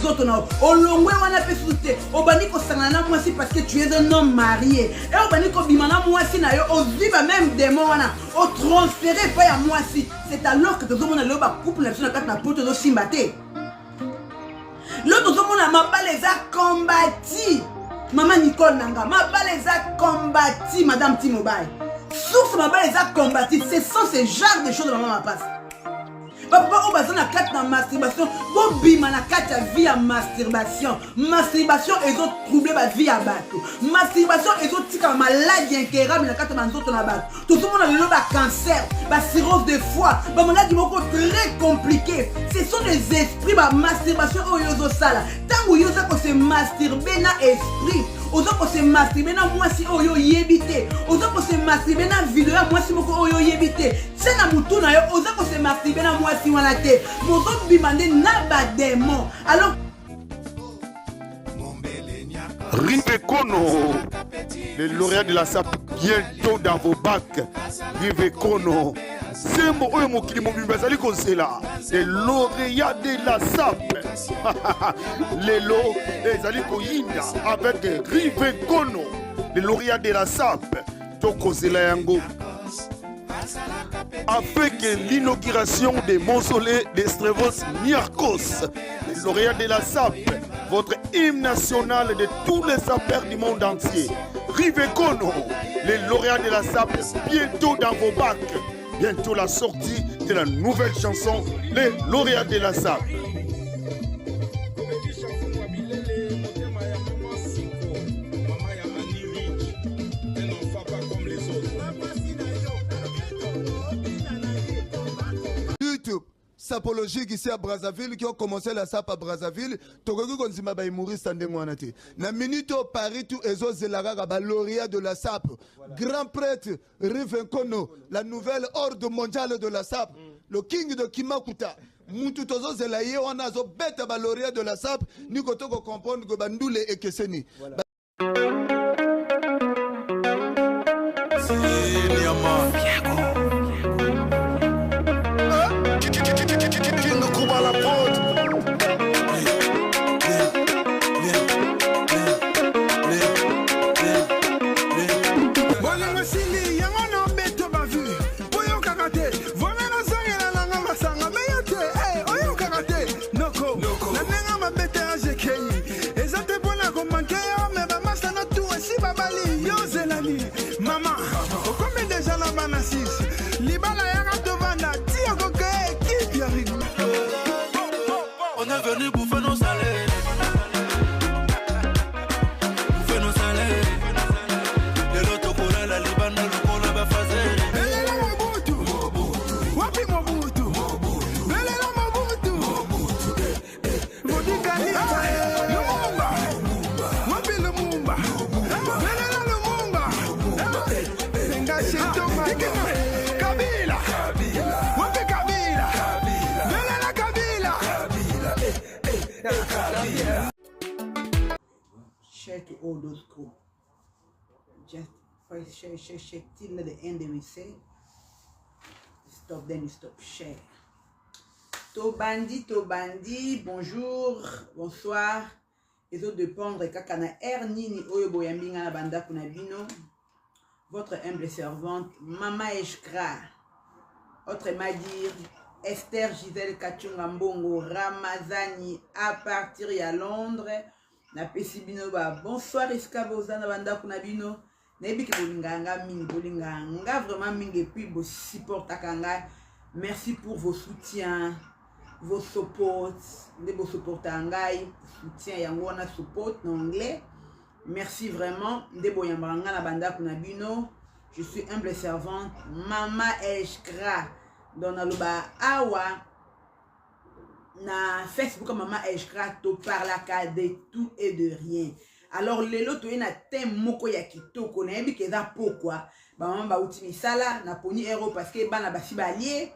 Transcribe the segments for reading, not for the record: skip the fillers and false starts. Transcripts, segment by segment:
nzoto na yo. Olongwe wana mpe susu te, obandi kosangana na mwasi parce que tu es un homme marié. E obandi kobima na mwasi na yo, ozwi ba même démon wana, otransfere epai ya mwasi. C'est alors que tozomona lelo bacouple na biso na kati na poto ezosimba te. Lelo tozomona mabala eza combati. Mama Nicole nanga, mabala eza combati, Madame Timobai. Source mabala eza combati, ce sont ce genre de choses, mama mapasa. Bapapa oyo baza na kati na masturbation, bobima na kati ya vie ya masturbation. Masturbation ezotrouble bavie ya bato, masturbation ezotika bamaladi incurable na kati ya banzoto na bato. Tozomona lelo bacancer, bacirrhose de foie, bamaladi moko très compliqué. Ce sont des esprits, bamasturbation oyo ozosala. Ntango yo oza kose masturbe na esprit, oza kose masturbe na mwasi oyo oyebi te, oza kose masturbe na video ya mwasi moko oyo oyebi te, tia na motu na yo, oza kose masturbe na mwasi wana te, mozobima nde na bademon. Alors Rive Kono, le lauréat de la SAP, bientôt dans vos bacs. Rive Kono, Sembo oyo mokili mobimba azali kozela, le lauréat de la SAP. Lelo ezali koyinda avec Rive Kono, le lauréat de la SAP. Tokozela yango avec l'inauguration des mausolées de Strevos Niarchos, le lauréat de la SAP, votre hymne national de tous les sapeurs du monde entier. Rive Kono, les lauréats de la SAP, bientôt dans vos bacs. Bientôt la sortie de la nouvelle chanson, les lauréats de la SAP. YouTube sapologique ici à Brazzaville qui ont commencé la sape à Brazzaville, tokoki kondima ba humoriste ndenge wana te. Na minute oyo Paris tout ezozela kaka ba lauréat de la sape, grand prêtre Rive Nkono, la nouvelle ordre mondiale de la sape, le king de Kimakuta. Mutu tozozela ye wana azobeta ba lauréat de la sape, niko toko comprendre que bandule ekeseni. Bolingo esili yango na beto bavu boyokaka te vonga nazongela nanga masanga meyo te eh, oyokaka te noko na ndenge mabe te agekei eza te mpo na komanke yo me bamasa na tu esi babali yo ozelani mama okomi deja na bana 6 libala yaka tovanda ti okoke ekipe ya rigo. On est venu bouffer nos salaires. Bouffer nos salaires. Lelo tokolala libanda lokola bafazele. Belela Mobutu, wapi Mobutu, belela Mobutu, Modikalita, Lumumba, wapi Lumumba, belela Lumumba, Senga Shintonga, Kabila, wapi Kabila, belela Kabila. Share to all those groups. Just press share, share, share till the end they will say stop, then you stop share. Tobandi, tobandi, bonjour, bonsoir. Ezo dépendre kaka na heure nini oyo boyambi nga na bandako na bino. Votre humble servante, Mama Eshkra. Autrement dire, Esther Gisèle Kachunga Mbongo Ramazani à partir ya Londres. Napesi bino ba bonsoir esika boza na bandako na bino. Nayebi ke bolingaka nga mingi, bolingaka nga vraiment mingi, et puis bosupportaka nga. Merci pour vos soutiens, vos supports. Nde bosupportaka ngai, soutien yango wana support na anglais. Merci vraiment nde boyambaka nga na bandako na bino. Je suis humble servante, Mama Eshkra. Donc naloba awa na Facebook Mama Eshkra, toparlaka de tout et de rien. Alors lelo toye na thème moko ya kitoko. Nayebi ke eza pokwa, bamama bauti misala. Naponi ero parce que bana basi balie,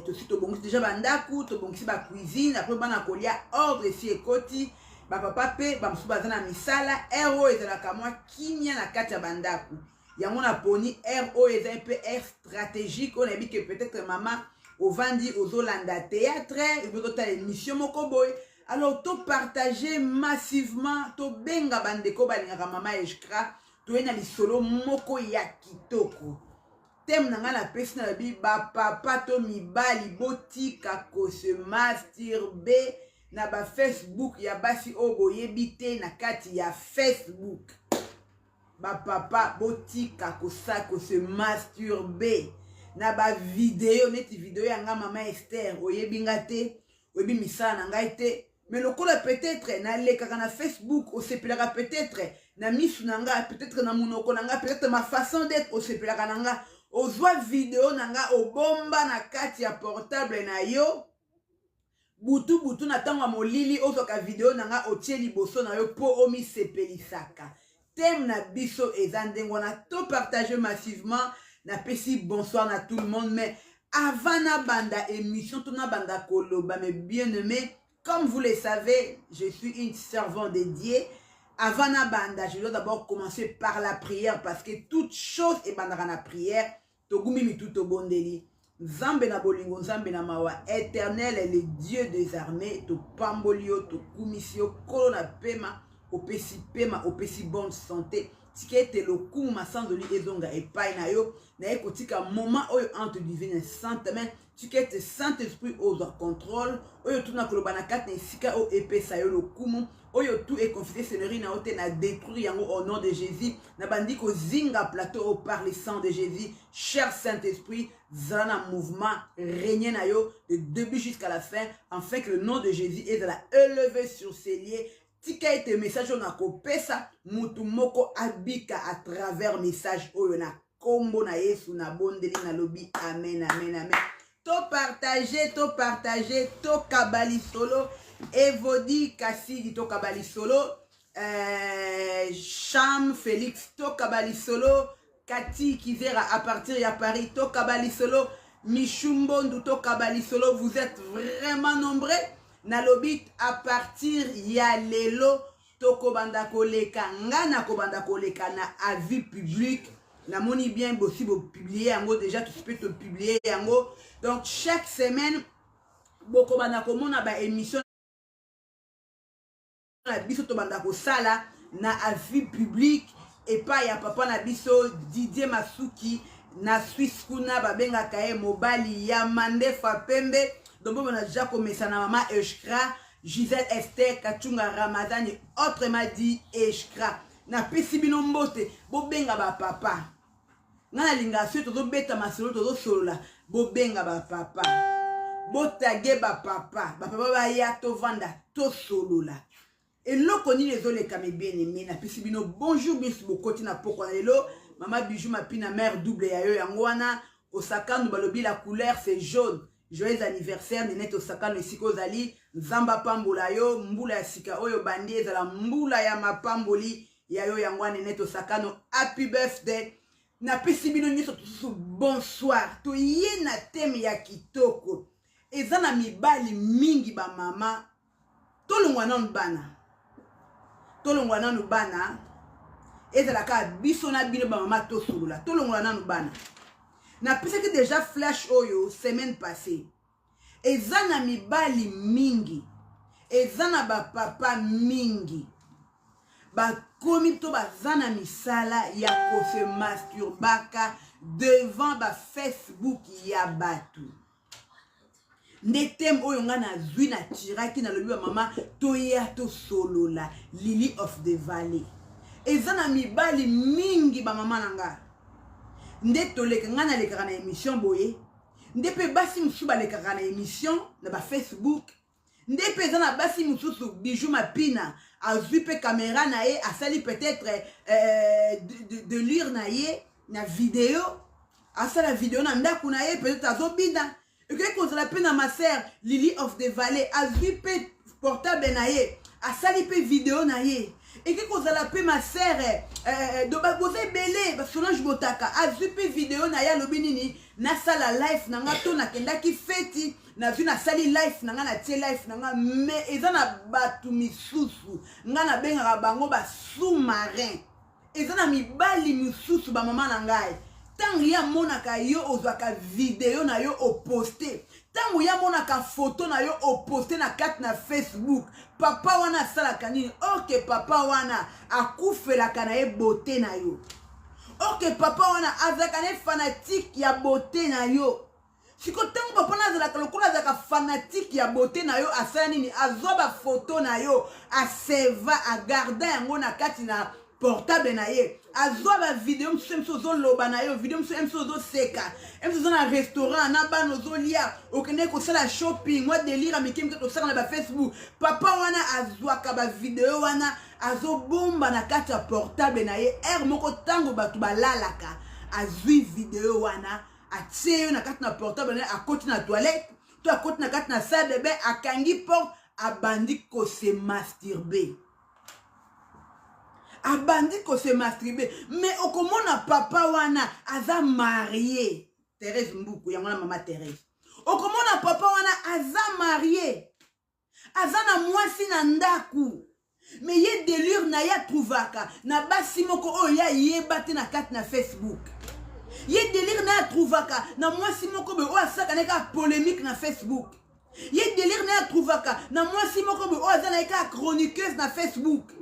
tosi tobongisi déjà bandako, tobongisi bacuisine, après bana kolia, ordre esi ekoti. Bapapa mpe bamosusu baza na misala. Heure oyo ezalaka mwa kimia na kati ya bandako. Yango naponi heure oyo, eza mpe heure stratégique oyo nayebi ke peut-être mama ovandi, ozolanda théâtre, ozotala émission moko boye. Alors topartage massivement, tobenga bandeko balingaka mama Eshkra. Toye na lisolo moko ya kitoko. Thème na ngai napesi na lobi bapapa to mibali botika kose masturbe na ba Facebook ya basi oyo boyebi te na kati ya Facebook. Bapapa botika kosa kose masturbe na bavideo neti video ya nga mama Esther, oyebi nga te, oyebi misala na ngai te, mais lokola peut-être nalekaka na Facebook, osepelaka peut-être na misu na nga, peut-être na monoko na nga, peut-être ma façon d'être osepelaka na nga, ozwa video na nga obomba na kati ya portable na yo butu butu na ntango ya molili, ozwaka video na nga otie liboso na yo mpo omisepelisaka. Thème na biso eza ndenge wana, to partage massivement. Napesi bonsoir na tout le monde, mais avant nabanda émission to nabanda koloba, mes bien-aimés, comme vous le savez, je suis une servante de Dieu. Avant nabanda, je dois d'abord commencer par la prière, parce que toute chose ebandaka na prière. Togumbi mitu, tobondeli. Nzambe na bolingo, Nzambe na mawa, Éternel le Dieu des armées, topamboli yo, tokumisi yo, Nkolo na pema, opesi pema, opesi bonne santé. Tika ete lokumu masanzoli ezonga epai na yo. Naye kotika moment oyo entre divine sainte main. Tika ete Saint Esprit ozwa contrôle oyo tuna koloba na kati na esika oyo epesa yo lokumu. Oyo tout econfite seigneurie na yo te, na détruire yango au nom de Jésus. Na bandi kozinga plateau oyo par le sang de Jésus. Cher Saint Esprit, zala na mouvement, régner na yo de début jusqu'à la fin, afin que le nom de Jésus ezala élevé sur ces lieux. Tika ete message oyo nakopesa, mutu moko abika à travers message oyo. Na kombo na Yesu nabondeli, nalobi amen, amen, amen. Topartage, topartage, tokaba lisolo. Evodi Kasidi, tokaba lisolo. Cham Félix, tokaba lisolo. Kati Kizera à partir ya Paris, tokaba lisolo. Michou Mbondu, tokaba lisolo. Vous êtes vraiment nombreux. Nalobi à partir ya lelo tokobanda koleka, nga nakobanda koleka na avis public. Namoni bien bosi bopublie yango déjà, tosi mpe topublie yango. Donc chaque semaine bokobanda komona baémission na biso tobanda kosala na avis public epai ya papa na biso Didier Masuki na Suisse kuna, babengaka ye mobali ya mandefa pembe. Donc bomona déjà komesa na mama Eshkra Gisèle Esther Kachunga Ramadani, autrement dit Eshkra. Napesi bino mbote. Bobenga bapapa. Ngai nalingaka soki tozobeta masolo, tozosolola, bobenga bapapa, botage bapapa, bapapa baya tovanda tosolola eloko nini ezoleka. Mes bien-aimés, napesi bino bonjour. Biso bokoti na pokwa na lelo. Mama Bijou Mapina, mare double ya yo yango wana. Osakanu balobi la couleur c'est jaune. Joyeux anniversaire Nenete Osakano, esika ozali, Nzambe apambola yo. Mbula ya sika oyo bandi ezala mbula ya mapamboli ya yo. Yango wana Nenete Osakano, happy birthday. Napesi bino nyonso tosusu bonsoir. Toye na thème ya kitoko. Eza na mibali mingi, bamama, tolongwa nanu bana, tolongwa nanu bana, ezalaka biso na bino bamama tosolola. Tolongola nanu bana. Napesaki déjà flash oyo semaine passée. Eza na mibali mingi, eza na bapapa mingi bakomi to baza na misala ya kose masturbaka devant bafacebook ya bato. Nde thème oyo ngai nazwi, natiraki, nalobi bamama toya tosolola. Lily of the Valley, eza na mibali mingi, bamama na nga, nde toleka, ngai nalekaka na émission boye, nde mpe basi mosusu balekaka na émission na bafacebook, nde mpe eza na basi mosusu. Bijou Mapina azwi mpe caméra na ye, asali peut-être de lire na ye na video, asala video na ndako na ye, peut-être azobina. Ekoki kozala mpe na ma sœur Lily of the Valley, azwi mpe portable na ye, asali mpe video na ye. Ekoki kozala mpe ma sœur boza ebele, basolange Botaka azwi mpe video na ye, alobi nini, nasala live na nga, to nakendaki feti, nazwi nasali live na nga, natie live na nga. Mais eza na bato misusu, nga nabengaka bango basous-marin. Eza na mibali misusu, bamama na ngai, ntango ye amonaka yo ozwaka video na yo oposte. Ntango ye amonaka foto na yo oposte na kati na Facebook, papa wana asalaka nini? Orke papa wana akufelaka na ye beauté na yo. Orke papa wana azalaka na ye fanatique ya beauté na yo. Siko ntango papa wana azalaka lokola azalaka fanatique ya beauté na yo, asala nini? Azwa bafoto na yo, aseva, agarda yango na kati na portable na ye, azwa bavideo mosusu mosusu ozoloba na yo, video mosusu mosusu ozoseka, mosusu oza na restaurant na bana ozolia, okendeki kosala shopping, mwa delire ya mike mike tosala na bafacebook. Papa wana azwaka bavideo wana, azobomba na kati ya portable na ye. Heure moko ntango bato balalaka, azwi video wana, atie yo na kati na portable na ye, akoti na toilette to akoti na kati na salle de bain, akangi porte, abandi kose masturber, abandi kose masturber. Mais okomona papa wana aza marie. Therese Mbuku yango na mama Therese, okomona papa wana aza marie, aza na mwasi na ndaku, me ye delure na ye atrouvaka na basi moko oyo ye ayeba te na kati na Facebook. Ye delire na ye atrouvaka na mwasi moko boye oyo asalaka na ye kaka polémique na Facebook. Ye delire na ye atrouvaka na mwasi moko boye oyo aza na ye kaka chroniqueuse na Facebook.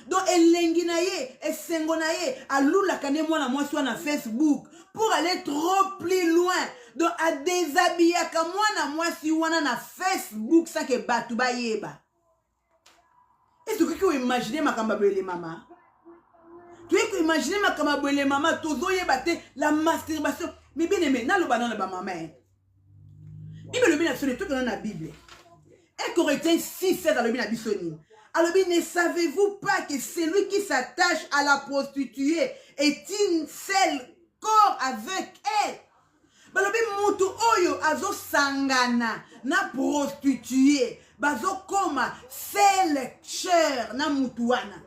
Donc elengi na ye, esengo na ye, alulaka nde mwana mwasi wana na Facebook pour aller trop plus loin. Donc adéshabillaka mwana mwasi wana na Facebook sans que bato bayeba. Ese okoki koimagine makambo ya boyele mama? Toyei koimagine makambo ya boyele mama, tozoyeba te la masturbation. Mais bien aimé, naloba nano na bamama, Bible elobi na biso nini? Tokenda na Bible, 1 Corinthiens 6 16, alobi na biso nini? Alobi: ne savez-vous pas que celui qui s'attache à la prostituée est une seule corps avec elle? Balobi mutu oyo azosangana na prostituée bazokoma seule chair na mutu wana.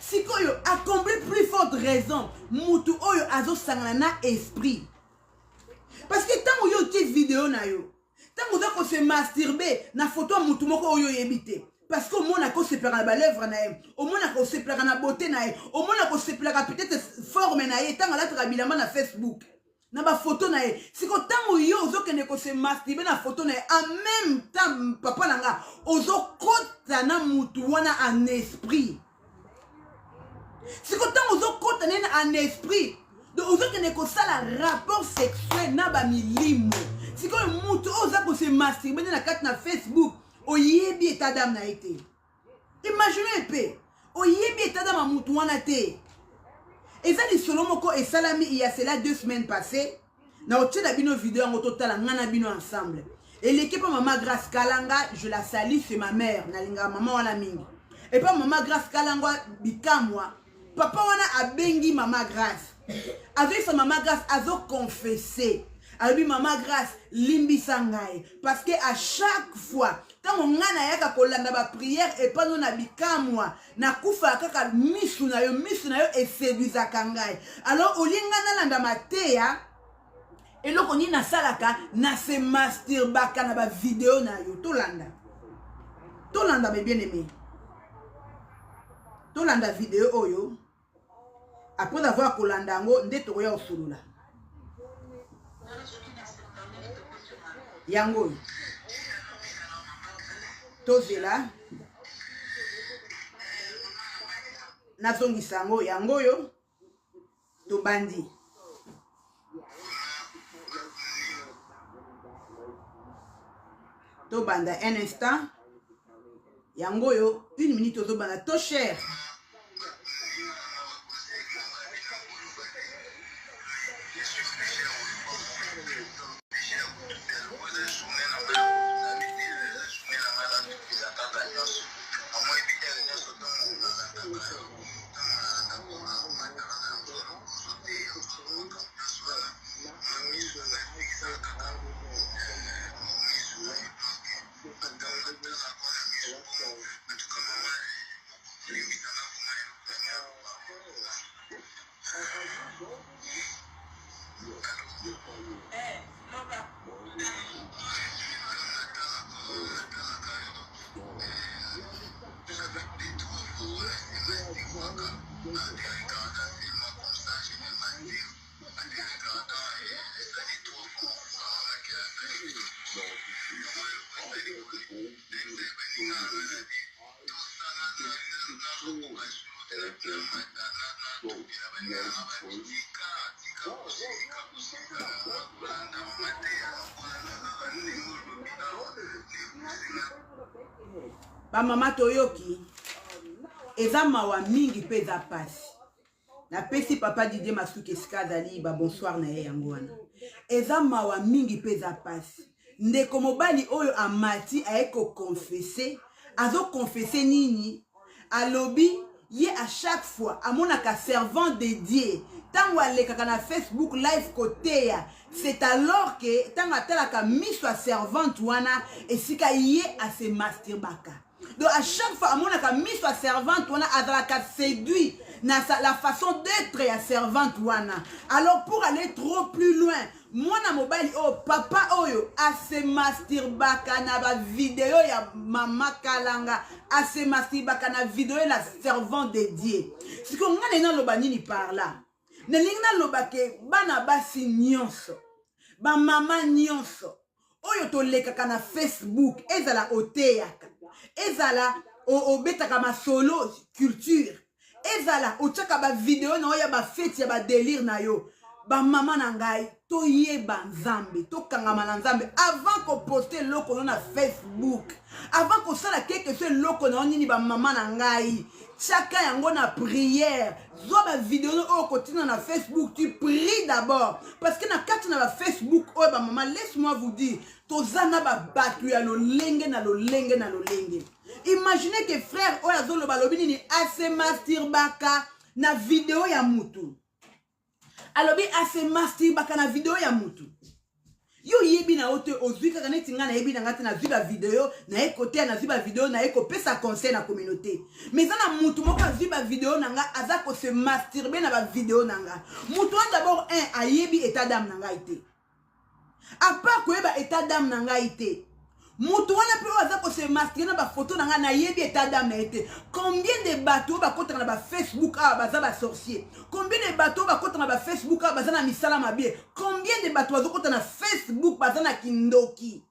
Sikoyo accompli plus forte raison mutu oyo azosangana na esprit, parce que ntango yo otie video na yo, ntango oza kose masturber na foto ya mutu moko oyo oyebi te, parce que omonaka osepelaka na balèvre na ye, omonaka osepelaka na beauté na ye, omonaka osepelaka peut-être forme na ye ntango alataka bilamba na Facebook, na bafoto na ye. Siko ntango yo ozokende kose masturber na foto na ye, en même temps, papa na nga, ozokota na mutu wana en esprit. Siko ntango ozokota nene en esprit, donc ozokende kosala rapport sexuel na bamilimo. Sikoyo mutu oyo oza kose masturber nde na kati na Facebook, oyebi état d'âme na ye te. Imagine mpe oyebi état d'âme ya mutu wana te. Eza lisolo moko esalami il y a cela 2 semaines passées. Na otiela bino video yango, totala nga na bino ensemble. Eleki mpo mama Grâce Kalanga, je la salue, c'est ma mère, nalingaka mama wana mingi. Epa mama Grâce Kalanga bikamwa, papa wana abengi mama Grâce, azoyisa mama Grâce, azoconfesse, alobi: mama Grâce, limbisa ngai, parce que à chaque fois ntango ngai nayaka kolanda baprière epano na bikamwa, nakufaka kaka misu na yo, misu na yo eséduisaka ngai. Alors olie ngai nalanda mateya, eloko nini nasalaka? Nase masturbaka na bavideo na yo. Tolanda, tolanda, mes bien aimé, tolanda video oyo. Après avoir kolanda yango nde tokoya kosolola yango oyo. Tozela nazongisa yango, yango oyo tobandi. Tobanda un instant, yango oyo, une minute, tozobanda to cher. Bamama toyoki eza mawa mingi mpe eza mpasi. Napesi papa Didier Masuki esika azali ba bonsoir na ye yango wana. Eza mawa mingi mpe eza mpasi. Ndeko mobali oyo amati aye koconfesse, azoconfesse nini? Alobi ye à chaque fois amonaka servant de Dieu ntango alekaka na Facebook live koteya, c'est alors que ntango atalaka miso ya servante wana esika ye ase masturbaka. Donc à chaque fois amonaka miso ya servante wana azalaka séduit na la façon d'être ya servante wana. Alors pour aller trop plus loin, mwana mobali oyo, papa oyo ase masturbaka na bavideo ya mama Kalanga, ase masturbaka na video la servante de Dieu. Sikoyo ngai nalingi naloba nini par là? Nalingi naloba ke bana basi nyonso, bamama nyonso oyo tolekaka na Facebook, ezala oteyaka, ezala obetaka masolo culture, ezala otiaka bavideo na oyo ya bafeti ya badelire na yo, bamama na ngai, toyeba Nzambe, tokangama na Nzambe avant koposte eloko no na Facebook, avant kosala quelque so eloko na yo nini. Bamama na ngai, tiaka yango na prière. Zwa bavideo oyo kotina na Facebook, tu pries d'abord, parce que na kati na bafacebook oyo, bamama, laisse-moi vous dire, toza na babato ya lolenge na lolenge na lolenge. Imaginez que frère oyo azoloba, alobi nini? Ase masturbaka na video ya mutu. Alobi ase masturbaka na video ya mutu. Yo oyebi na yo te, ozwi kaka neti ngai nayebi na ngai te. Nazwi bavideo naye koteya, nazwi bavideo naye kopesa conseil na communauté, mais eza na mutu moko azwi bavideo na ngai, aza kose masturbe na bavideo na ngai. Mutu wana d'abord un, ayebi état d'âme na ngai te. À part koyeba état d'âme na ngai te, moto wana mpe oyo aza kose masturbe na bafoto na ngai, nayebi état d'âme na ye te. Combien de bato oyo bakotaka na bafacebook awa baza basorcier? Combien de bato oyo bakotaka na bafacebook awa baza na misala mabe? Combien de bato bazokota na Facebook baza na kindoki?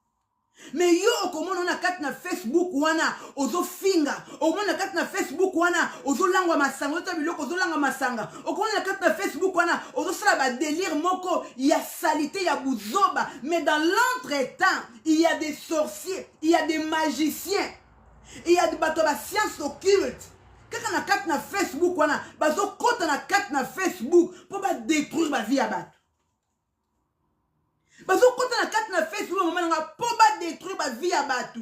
Mais yo okomona na kati na Facebook wana ozofinga, okomona na kati na Facebook wana ozolangwa masanga, ozotala biloko, ozolangwa masanga, okomona na kati na Facebook wana ozosala badelire moko ya salité, ya buzoba. Mais dans l'entretemps, il y a des sorciers, il y a des magiciens, il y a bato ya bascience occulte kaka na kati na Facebook wana, bazokɔta na kati na Facebook mpo badétruire bavie ya bato. Bazokɔta na kati na Facebook, mama nanga, mpo badétruire bavie ya bato.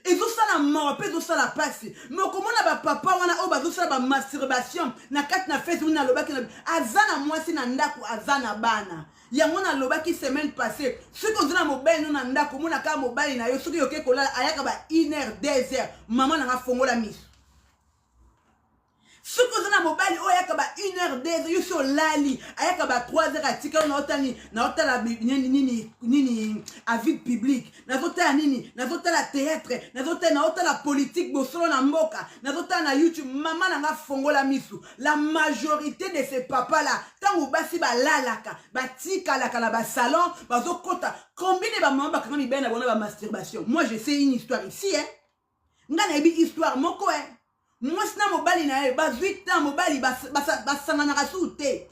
Ezosala mawa mpe ezosala mpasi. Mais okomona bapapa wana oyo bazosala bamasturbation na kati na Facebook, nalobaki aza na mwasi na ndako, aza na bana. Yango nalobaki semaine passée, soki oza na mobali no na ndako, omona kaka mobali na yo, soki oke kolala ayaka ba 1 heure, 2 heures, mama nanga, fongola miso. Soki oza na mobali oyo ayaka ba 1 heure, 2 heures, yo si olali, ayaka ba 3 heures, atika yo, naotani naotala nini nini nini, avis public, nazotala nini, nazotala théâtre, nazotala, naotala politique, bosolo na mboka, nazotala na YouTube, mama na nga, fongola misu. La majorité de ces papa là, ntango basi balalaka, batikalaka na basalon, bazokota. Combien de bamama bakanga mibali na bango na bamasturbation? Moi, je sais une histoire ici, hein. Nga nayebi histoire moko, eh. Mwasi na mobali na ye bazwi temps, mobali basanganaka susu te,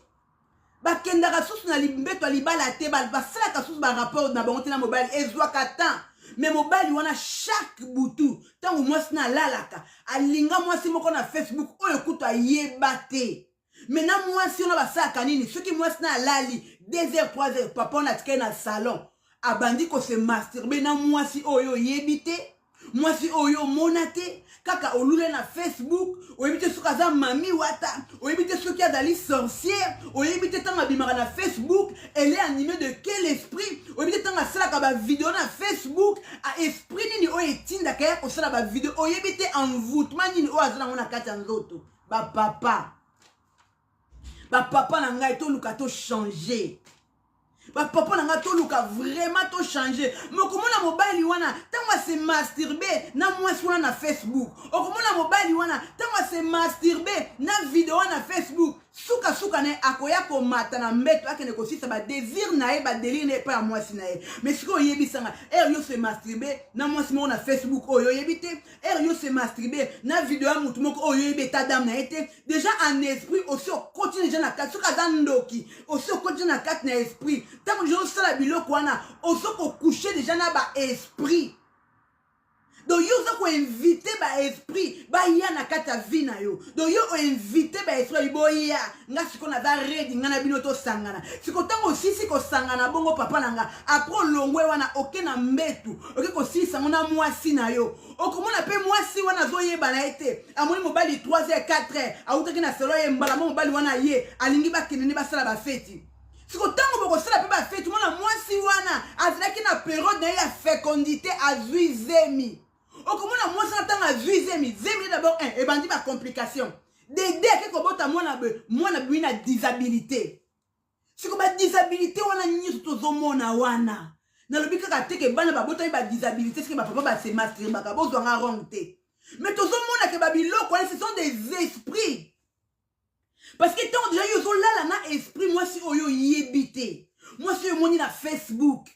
bakendaka susu na mbeto ya libala te, basalaka susu barapport na bango te na mobali. Ezwaka temps, mais mobali wana, chaque butu ntango mwasi na alalaka, alinga mwasi moko na Facebook oyo kutu ayeba te. Mais na mwasi wana basalaka nini? Soki mwasi na alali 2 heures, 3 heures, papa wana atikali na salon, abandi kose masturbe na mwasi oyo oyebi te, mwasi oyo omona te, kaka olule na Facebook. Oyebi te soki aza mami wata, oyebi te soki azali sorcière, oyebi te ntango abimaka na Facebook, elle est animée de quel esprit, oyebi te ntango asalaka bavideo na Facebook, esprit nini oyo etindaka ya kosala bavideo, oyebi te envoûtement nini oyo aza nango na kati ya nzoto. Bapapa, bapapa na ngai, toluka tochange. Bapapa na ngai, toluka vraiment tochange. Mais okomona mobali wana ntango ase masturbe na mwasi wana na Facebook, okomona mobali wana ntango ase masturbe na video wana na Facebook. Sukasuka na ye akoya komata na mbeto akende kosisa ba desir na ye, ba delire na ye epai ya mwasi na ye. Mais sikoyo oyebisa nga, heure yo se masturbe na mwasi moko na Facebook oyo oyebi te, heure yo se masturbe na video ya motu moko oyo oyebi etat d'âme na ye te, déjà en esprit osi okoti deja na kati. Soki aza ndoki, osi okoti deja na kati na esprit. Ntango deja osala biloko wana, ozo kokouche deja na ba esprit. Donc yo oza koinvite ba esprit baya na kati ya vie na yo. Donc yo oinvite ba esprit boya, nga sikoyo naza redi, nga na bino tosangana. Sikoyo ntango osisi kosangana bongo, papa na nga, apres olongwe wana, oke na mbetu, oke kosilisa yango na mwasi na yo. Okomona mpe mwasi wana azoyeba na ye te, amoni mobali 3 heures, 4 heures awutaki na selo ye mbala mo mobali wana ye alingi bakende nde basala bafeti. Siko ntango bokosala mpe bafeti, mwana mwasi wana azalaki na periode na ye ya fécondité, azwi zemi. Okomona mwasi wana ntango azwi zemi, zemi nde d'abord 1 ebandi bacomplication, dede ake kobota mwana boye, mwana bimi na disabilité. Siko badisabilité wana nyonso tozomona wana, nalobi kaka te ke bana babotami badisabilité soki bapapa base masturbaka, bozwanga wrong te, mais tozomona ke babiloko wana ce sont des esprits. Parce que ntango deja yo ozolala na esprit mwasi oyo oyebi te, mwasi oyo omoni na Facebook,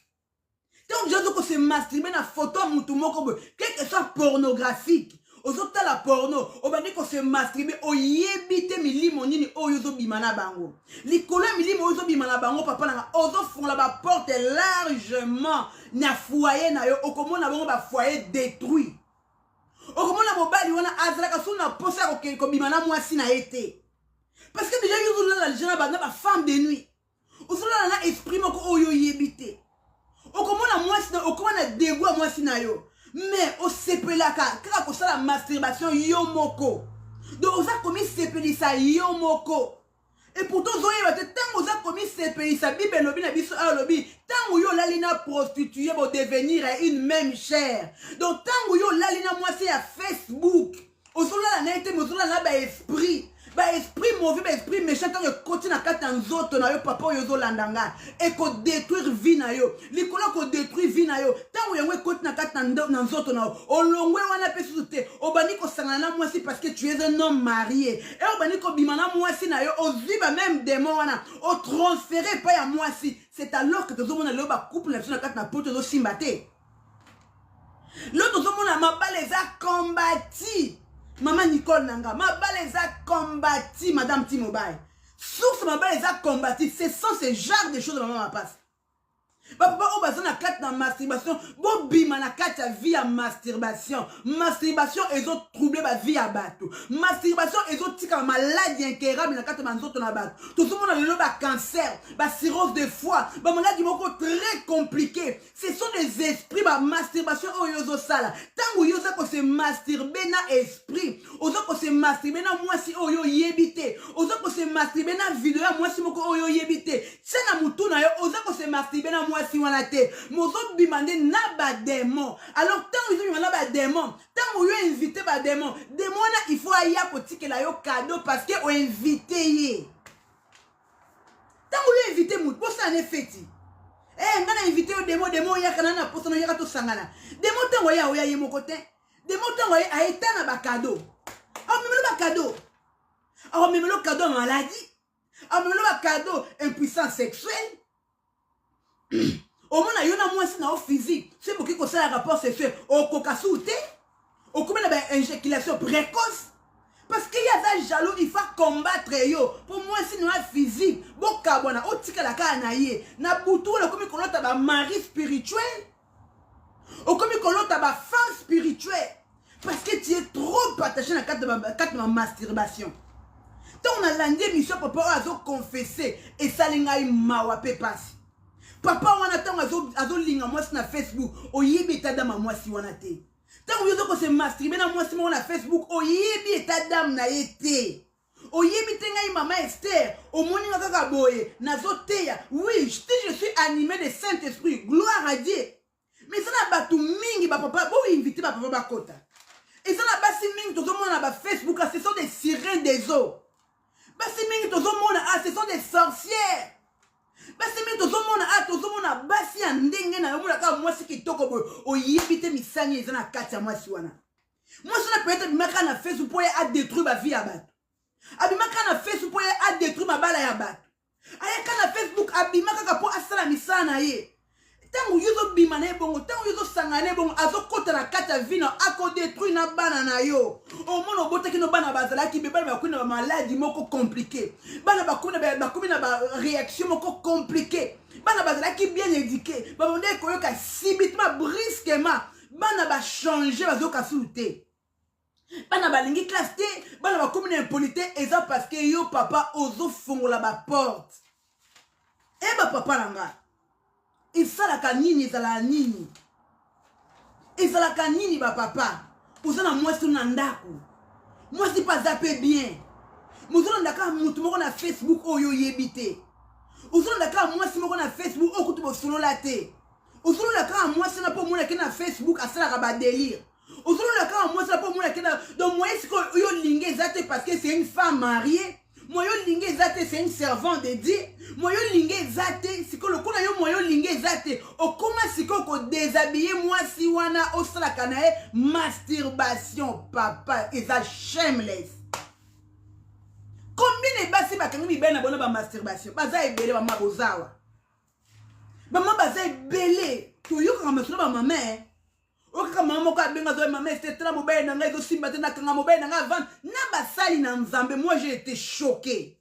ntango deja ozokose masturbe na foto ya motu moko boye, quelque soit pornographique, ozotala porno, obandi kose masturbe, oyebi te milimo nini oyo ozobima na bango. Likolo ya milimo oyo ozobima na bango, papa nanga, ozofungola baporte largement na foyer na yo. Okomona bango bafoyer détruit. Okomona mobali wana azalaka so na posa ya kokende kobima na mwasi na ye te, parce que déjà yo ozolala deja na bafemme de nuit, ozolala na esprit moko oyo oyebi te. Okomona mwasi na okoma na dégoût ya mwasi na yo, mais osepelaka kaka kosala masturbation yo moko. Donc oza komisepelisa yo moko, et pourtant ozoyeba te ntango oza komisepelisa. Bible elobi na biso awa, elobi ntango yo olali na prostituée, bodevenir une même chair. Donc ntango yo olali na mwasi ya Facebook, ozolala na ye te, mais ozolala na baesprit, baesprit mauvais, baesprit méchant. Ntango ekoti na kati ya nzoto na yo, papa oyo ozolanda nga, ekodétruire vie na yo. Likolo ya kodétruire vie na yo, ntango yango ekoti na kati na nzoto na yo, olongwe wana mpe susu te, obandi kosangana na mwasi, parce que tu es un homme marié, e obandi kobima na mwasi na yo, ozwi bameme démon wana, otransfere epai ya mwasi. C'est alors que tozomona lelo bacouple na biso na kati na poto ezosimba te. Lelo tozomona mabala eza kombati. Mama Nicole na nga, mabala eza kombati. Madame Timobai, source mabala eza kombati, ce sont ce genre de choses. Mama mapasi, bapapa oyo baza na kati na masturbation, bobima na kati ya vie ya masturbation. Masturbation ezotrouble bavie ya bato. Masturbation ezotika maladie incurable na kati ya banzoto na bato. Tozomona lelo bacancer, bacirrhose de foie, bamaladi moko très compliqué. Ce sont des esprits, bamasturbation oyo ozosala. Ntango yo oza kose masturbe na esprit, oza kose masturbe na mwasi oyo oyebi te, oza kose masturbe na video ya mwasi moko oyo oyebi te, tia na motu na yo, oza kose masturbe na mwasi wana te, mais ozobima nde na badémon. Alors ntango ezobima na badémon, ntango yo invite badémon, démon wana il faut aya kotikela yo cadeau, parce que oinvite ye. Ntango yo invite motu, bosala ne feti, eh, nga na invite yo démon, démon oyaka na posa na oyaka tosangana. Démon ntango aya, oya ye moko te. Démon ntango aye, aeta na bacadeau, aomemelo bacadeau, akomemelo cadeau ya maladie, aomemelo bacadeau impuissance sexuelle. Omona yo na mwasi na yo physique, soki bokoki kosala rapport sexuel, okoka su te, okomi na baéjaculation précoce, parce que ye aza jaloux. Il faut combattre yo mpo mwasi na yo physique bokabwana, otikala kaka na ye. Na butu wana okomi kolota bamari spirituel, okomi kolota bafemme spirituelle, parce que tu es trop attaché na kati na masturbation. Ntango nalandi émission, papa oyo azoconfesse, esali ngai mawa mpe pasi. Papa wana ntango azolinga mwasi na Facebook, oyebi état d'âme ya mwasi wana te. Ntango yo ozokose masturbe na mwasi moko na Facebook, oyebi état d'âme na ye te, oyebi te. Ngai mama Ester, omoni nga kaka boye nazoteya. Oui, si je suis animé de Saint Esprit, gloire à Dieu, mais eza na bato mingi, bapapa, boinvite bapapa bakota. Eza na basi mingi tozomona na bafacebook, ce sont des sirènes des eaux. Basi mingi tozomona, ah, ce sont des sorcières. Basi mingi tozomona, ah, tozomona basi ya ndenge na yo. Omona kaka mwasi kitoko boye, oyebi te misani eza na kati ya mwasi wana. Mwasi wana peut-être bimaka na Facebook mpo ye adétruire bavie ya bato. Abima kaka na Facebook mpo ye adétruire mabala ya bato. Ayaka na Facebook, abima kaka mpo asala misala na ye. Ntango yo ozobima na ye bongo, ntango yo ozosangana na ye bongo, azokɔta na kati ya vie na akodétruire na bana na yo. Omona obotaki no bana bazalaki be, bana bakomi na bamaladi moko compliqué, bana bakomi na baréaction moko compliqué, bana bazalaki bien éduqué, babandaki koyoka subitement, brusquement bana bachange, bazoyoka sulu te, bana balingi classe te, bana bakomi na impolité. Eza parce que yo papa ozofongola baporte. E bapapa na ngai, esalaka nini? Ezalaka nini? Ezalaka nini? Bapapa, oza na mwasi na ndako, mwasi mpe aza mpe bien, mozolanda kaka motu moko na Facebook oyo oyebi te. Ozolanda kaka mwasi moko na Facebook oyo kutu bosolola te. Ozolanda kaka mwasi na mpo omonaki na Facebook asalaka badélire. Ozolanda kaka mwasi na mpo omonaki na. Donc moyen sikoyo oyo olingi eza te, parce que c'est une femme mariée. Moyen olingi eza te, c'est une servante de Dieu. Moyen olingi eza te. Sikoyo lokola yo moyen olingi eza te, okóma sikoyo kodéshabille mwasi wana, osalaka na ye masturbation. Papa, eza shameless. Combien de basi bakangi mibali na bona bamasturbation? Baza ebele. Bama bozawa, bama baza ebele. Toyokaka masolo bamama oyo kaka mama moko abenga, azoya: "Mama Ester, tala mobali na ngai, ezosimba te, nakanga mobali na ngai avant na basali na Nzambe." Moi, j'ai été choqué.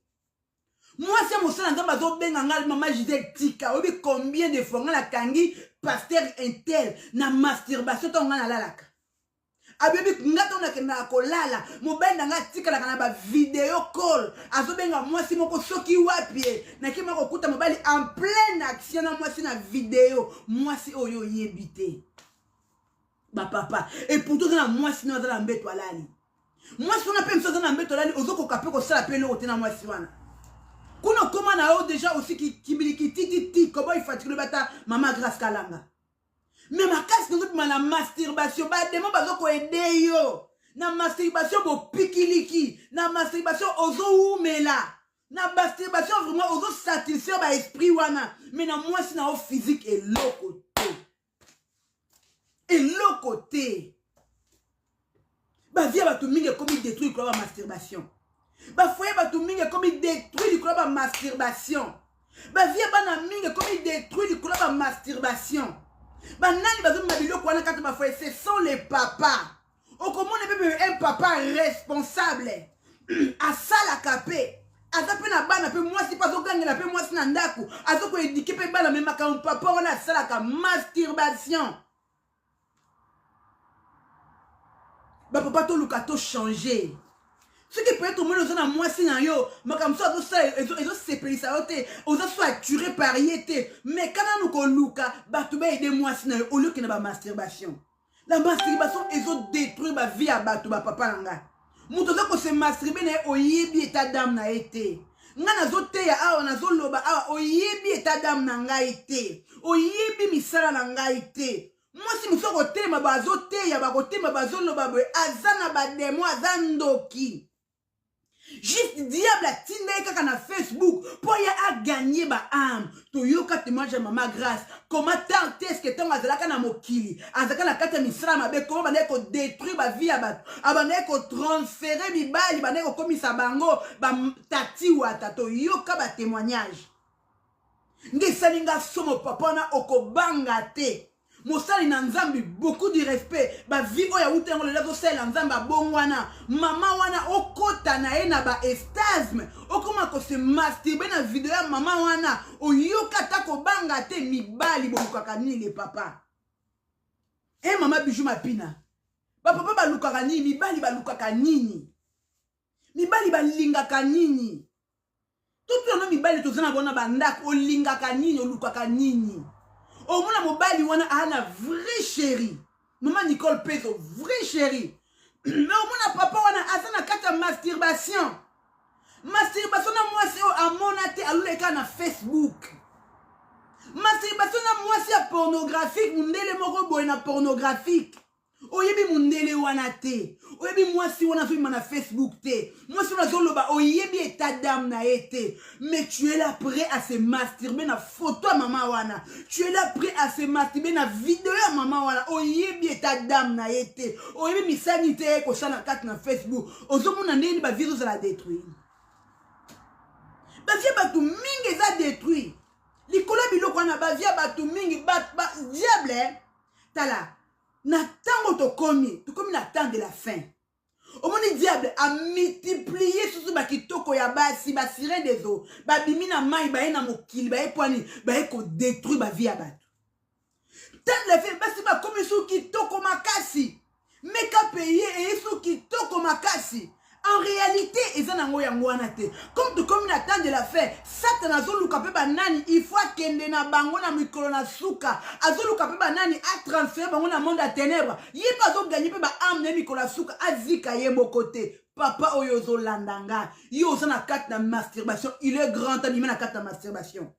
Mwasi ya mosala Nzambe azobenga ngai: "Mama Gisele, tika. Oyebi combien de fois ngai nakangi pasteur un tel na masturbation? Ntango ngai nalalaka, abebi nga, ntango nakendaka kolala, mobali na ngai atikalaka na bavideo call, azobenga mwasi moko soki wapi ye. Nakima kokuta mobali en pleine action na mwasi na video, mwasi oyo oyebi te." Bapapa, et pourtant oza na mwasi no, aza na mbeto, alali. Mwasi wana mpe mosu aza na mbeto, alali. Ozokoka mpe kosala mpe eloko te na mwasi wana kuna. Okóma na yo déjà aussi kibiliki tititi koboy fatike. Lobi ata mama Grâce Kalanga me makasi nazobima na masturbation. Bademo bazokoaider yo na masturbation, bopikiliki na masturbation, ozowumela na masturbation, vraiment ozosatisfaire baesprit wana. Me na mwasi na yo physique, eloko te, eloko te. Bavie ya bato mingi ekomi détruit likolo ya bamasturbation. Bafoyer bato mingi ekomi détruit likolo ya bamasturbation. Bavie ya bana mingi ekomi détruit likolo ya bamasturbation. Banani bazomema biloko wana kati bafoyer? Ce sont les papas. Okomona mpe un papa responsable, asalaka mpe, aza mpe na bana mpe mwasi mpe, azogangela mpe mwasi na ndako, azokoéduquer mpe bana. Me makambo papa wana asalaka, masturbation. Bapapa, toluka tochange. Soki peut-être omoni oza na mwasi na yo, makambo so azosala ezosepelisa yo te, oza so attiré par ye te, mais kana nanu koluka bato baaider mwasi na yo, olioke na bamasturbation. La masturbation ezodétruire bavie ya bato. Bapapa na ngai, moto aza kose masturber na ye, oyebi état d'âme na ye te. Ngai nazoteya awa, nazoloba awa, oyebi état d'âme na ngai te, oyebi misala na ngai te. Mwasi mosusu akotelema, bazoteya, bakotelema, bazoloba boye, aza na bademo, aza ndoki. Juste diable atinda ye kaka na Facebook mpo ye agagner baâme. Toyoka témoignage ya mama Grâce, comment tant est-ce que ntango azalaka na mokili, azalaka na kati ya misala mabe, comment bandaki kodétruire bavie ya bato, abandaki kotransférer mibali, bandaki kokomisa bango batati wata. Toyoka batémoignage nde esali nga somo. Papa wana okobanga te, mosali na Nzambe, beaucoup de respect. Bavie oyo awuta yango lelo, azosalela Nzambe, abongwana. Mama wana okota na ye na baextase, okoma kose masturber na video ya mama wana, oyoka ata kobanga te. Mibali bolukaka nini? Le papa e mama Bijou Mapina, bapapa balukaka nini? Mibali balukaka nini? Mibali balingaka nini? Totuna mibali toza na bona bandako, olingaka nini? Olukaka nini? Omona mobali wana aa na vrai chéri, mama Nicole Pezo, vrai chéri, mais omona papa wana aza na kati ya masturbation, masturbation na mwasi oyo amona te, alula kaka na Facebook, masturbation na mwasi ya pornographique, mondele moko boye na pornographique. Oyebi mundele wana te, oyebi mwasi wana azobima na Facebook te, mwasi wana azoloba, oyebi état d'âme na ye te, mais tu es là prêt à se masturber na photo ya mama wana, tu es là prêt à se masturber na video ya mama wana, oyebi état d'âme na ye te, oyebi misani te ye kosala na kati na Facebook. Ozomona ndenge nini bavie ezozala détruit, bavie bato mingi eza détruit likolo ya biloko wana, bavie ya bato mingi ba, ba, diable. Tala na ntango tokomi, tokomi na temps de la fin. Omoni diable amultiplie susu bakitoko ya basi, basirène des eaux babimi na mai, baye na mokili, baye pwani, baye kodétruire bavie ya bato. Temps de la fin, basi bakomi su kitoko makasi, make-up eye eye su kitoko makasi. En réalité eza nango yango wana te. Comme tokomi na temps de la fin, Satan azoluka mpe banani il faut akende na bango na mikolo na suka, azoluka mpe banani atransfere bango na monde ya ténèbre. Ye mpe azoganye mpe baâme na ye mikolo ya suka, azika ye moko te. Papa oyo ozolanda nga, yo oza na kati na masturbation, il est grand temps bima na kati na masturbation.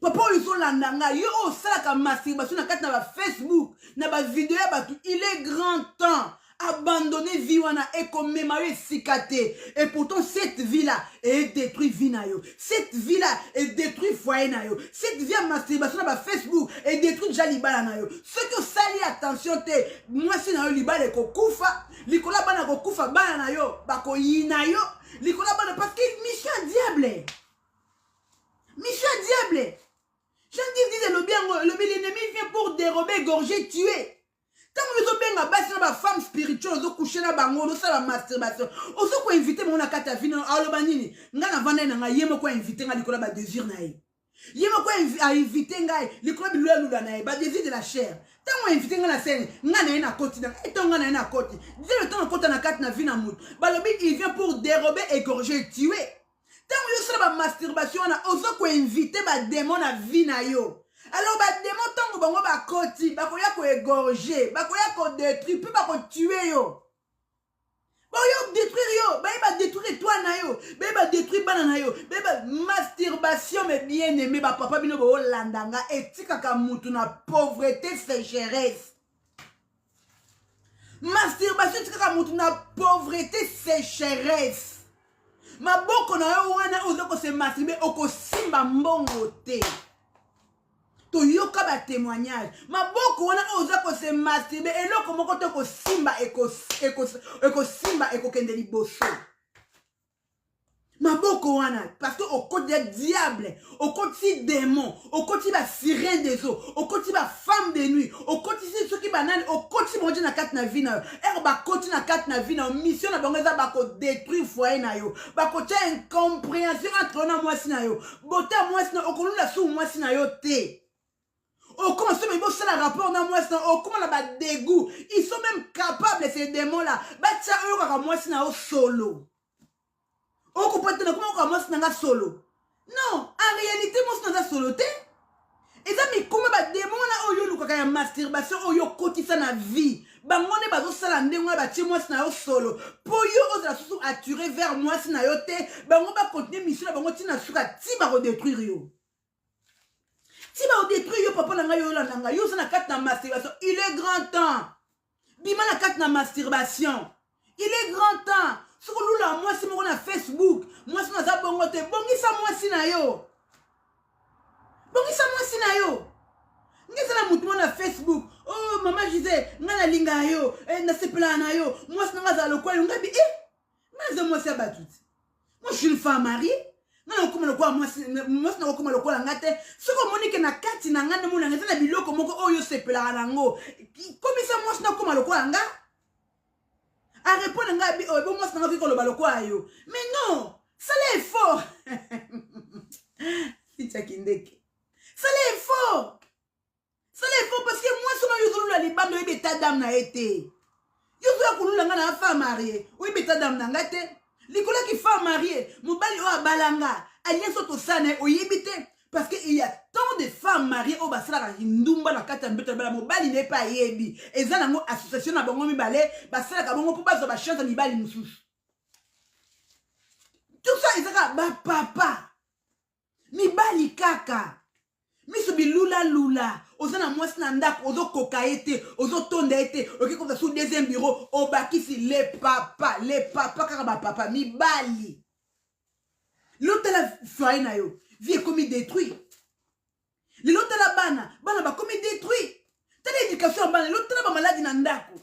Papa oyo ozolanda nga, yo oyo osalaka masturbation na kati na bafacebook, na bavideo ya bato, il est grand temps abandonner vie wana, ekomema yo esika te. Et pourtant cette vie là edétruit vie na yo, cette vie là edétruit foyer na yo, cette vie ya masturbation na bafacebook edétruit déjà libala na yo. Soki osali attention te, mwasi na yo libala ekokufa, likolo ya bana kokufa, bana na yo bakoyina yo likolo ya bana, parce que mission ya diable, mission ya diable. Jean 10 10 elobi yango, elobi: "L'ennemi vient pour dérober, égorger, tuer." Ntango ozobenga basi na bafemme spirituelle, ozocoucher na bango, ozosala masturbation, ozokoinvite bango na kati ya vie. Aloba nini? Ngai navandai na ngai, ye moko ainvite ngai likolo ya badésir na ye, ye moko ainvite ngai likolo ya bilula na ye, badésir de la chair. Ntango ainvite ngai na scène, ngai na ye na koti na ngai. Ntango ngai na ye na koti, diable ntango akota na kati na vie na motu, balobi: "Il vient pour dérober, égorger, tuer." Ntango yo osala bamasturbation wana, oza koinvite badémon na vie na yo. Alors badémon, ntango bango bakoti, bakoya koégorger, bakoya kodétruire mpe bakotuer yo, bakoya kodétruire yo, baye badétruire étoile na yo, baye badétruire bana na yo, baye ba masturbation. Mais bien aimé bapapa, bino boolanda nga, etikaka mutu na pauvreté, sécheresse. Masturbation etikaka mutu na pauvreté, sécheresse. Maboko na yo wana oza kose masturber, okosimba mbongo te. Toyoka batémoignage. Maboko wana oyo oza kose masturber, eloko moko te ekosimba, ekosimba, ekokende liboso. Maboko wana, parce que okoti ya diable, okoti démon, okoti basirène des eaux, okoti bafemme de nuit, okotisi soki banani, okoti bango te na kati na vie na yo. Ere bakoti na kati na vie na yo, mission na bango eza bakodétruire foyer na yo, bakotia incompréhension entre yo na mwasi na yo. Bote ya mwasi na okolula su mwasi na yo te, okoma so bosala rapport na mwasi na, okoma na badégoût. Ils sont même capables, ces démons là, batia oyo kaka mwasi na yo solo. Okopa te, nakoma okoka mwasi na nga solo. Non, en réalité mwasi na aza solo te, eza mikoma badémon wana oyo olukaka ya masturbation, oyo okotisa na vie. Bango nde bazosala ndenge wana, batie mwasi na yo solo mpo yo ozala susu attiré vers mwasi na yo te. Bango bacontinue mission na bango ntina suka, ti bakodétruire yo, ti bakodétruire yo. Papa na ngai, oyo olanda ngai, yo oza na kati na masturbation, il est grand temps bima na kati na masturbation. Il est grand temps. Soki olula mwasi moko na Facebook, mwasi no aza bongo te, bongisa mwasi na yo, bongisa mwasi na yo. Nge eza na motu moko na Facebook: "Oh mama Gisele, ngai nalingaka yo, eh, nasepelaka na yo, mwasi na ngai azala lokola yo." Ngai bi eh, ngai naza mwasi ya bato te. Moi, je suis une femme mariée. Ngai nakokoma lokola mwasi, mwasi nakokoma lokola nga te. Soki omoni ke na kati na ngai nde monanga eza na biloko moko oyo osepelaka nango, komisa mwasi nakokoma lokola nga. Arépondre ngai abi oyo bo mwasi nanga okoki koloba lokola yo. Mais non, sala effort, fitiaki ndeke, sala effort, sala effort, parce que mwasi oyo ozolula libanda, oyebi état d'âme na ye te. Yo ozoya kolula nga na femme mariée, oyebi état d'âme na nga te. Likolo yaki femme mariée, mobali oyo abalanga, alliance oyo tosala na ye, oyebi te, parce que il y a tant de femmes mariées oyo basalaka ndumba na kati ya mbeto ya bala mobali na ye mpe ayebi. Eza nango association na bango mibale, basalaka bango mpo bazwa bachance ya mibali mosusu. Tout ça eza kaka bapapa mibali kaka miso bilulalula. Oza na mwasi na ndako, ozokoka ye te, ozotonda ye te, okoki kozwa sous deuxième bureau, obakisi le papa, le papa kaka ba papa mibali. Lelo tala foyer na yo, vie ekomi détruit. Lelo tala bana, bana bakomi détruit. Tala éducation ya bana, lelo tala ba maladi na ndako.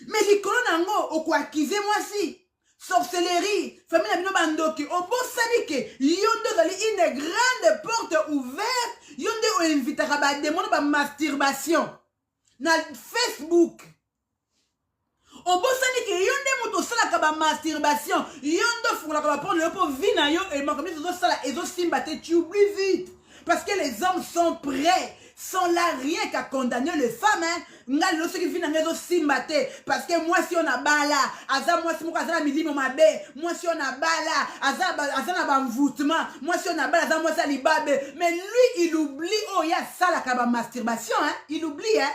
Mais likolo na yango okoakize mwasi sorcellerie, famille na bino bandoki. Obosani ke yo nde ozali une grande porte ouverte, yo nde oinvitaka bademo na bamasturbation na Facebook. Obosani ke yo nde moto osalaka bamasturbation, yo nde ofungolaka baporte na yo mpo vie na yo makambo nyonso ozosala ezosimba te. Tu oublies vite parce que les hommes sont prêts, sont là rien qu'à condamner les femmes, hein. Nga lelo soki vie na nga ezosimba te parce que mwasi oyo na bala aza mwasi moko aza na milimo mabe, mwasi oyo na bala aza na banvoûtement, mwasi oyo na bala aza mwasi ya libabe. Mais lui, il oublie oyo ye asalaka bamasturbation, hein? Il oublie, hein?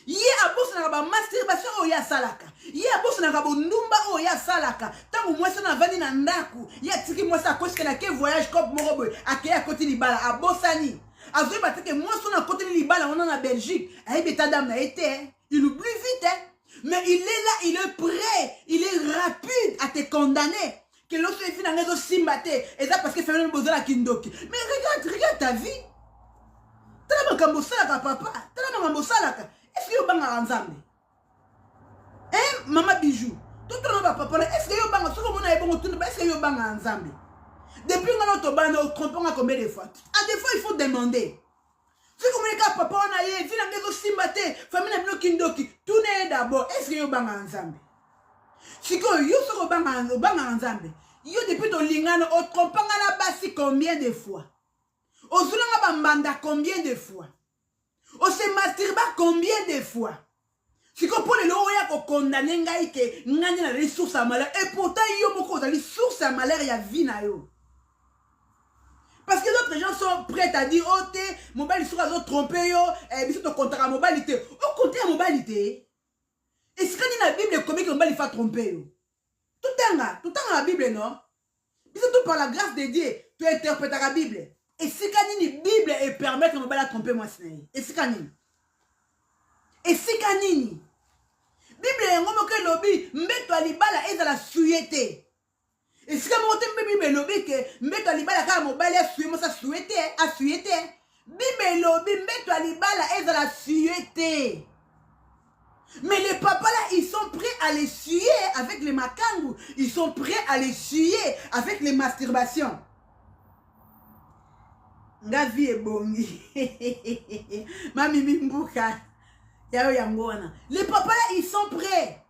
Ye abosanaka bamasturbation oyo ye asalaka, ye abosanaka bondumba oyo ye asalaka. Ntango mwasi wana avandi na ndako, ye atiki mwasi akosikela ke voyage cop moko boye, akei akoti libala, abosani, azoyeba te ke mwasi wana akoteli libala wana na Belgique, ayebi état d'âme na ye te. Il oublie vite, hein? Mais il est là, il est prêt, il est rapide à te condamner ke loso evi na ngai ezosimba te eza parce que famille bozala kindoki. Mais regarde, regarde ta vie, tala makambo osalaka papa, tala makambo osalaka. Est ce que yo obangaka Nzambe, hein? Mama Bijou, totuna bapapa na, est ce que yo obanga? Soki omona ye bongo, tuna: est ce que yo obangaka Nzambe? Depuis nga na tobana, otrompe nga combien de fois? À des fois, il faut demander. Soki omoni kaka papa wana ye vie na ngai ezosimba te, famille na bino kindoki, tuna ye d'abord: est ce que yo obangaka Nzambe? Sikoyo yo soki obangaka Nzambe, yo depuis tolingana, otrompanga na basi combien de fois? Ozulanga bambanda combien de fois? Ose masturba combien de fois? Sikoyo mpo lelo oya kokondane ngai ke ngai nde nazali source ya malheur, et pourtant yo moko ozali source ya malheur ya vie na yo. Parce que d'autres gens sont prêts à dire: oh te, mobali soki azotrompe yo, eh, biso tokontaka mobali te. Okonte ya mobali te? Esika nini na Bible ekomiki mobali fa trompe yo? Totanga, totanga na Bible. Non, biso to, par la grâce de Dieu, tointerprétaka Bible. Esika nini Bible epermettre mobali atrompe mwasi na ye? Esika nini? Esika nini? Bible yango moko elobi mbeto ya libala ezala souillé te. Esika moko te mpe Bible elobi ke mbeto ya libala kaka mobali asouillé, mwasi asouillé te, asouillé te. Bible elobi mbeto ya libala ezala souillé te. Mais les papas là, ils sont prêts à les souiller avec les makangu. Ils sont prêts à les souiller avec les masturbations. Nga vie ebongi. Mami Mimbuka. Yayo yango wana. Les papas là, ils sont prêts.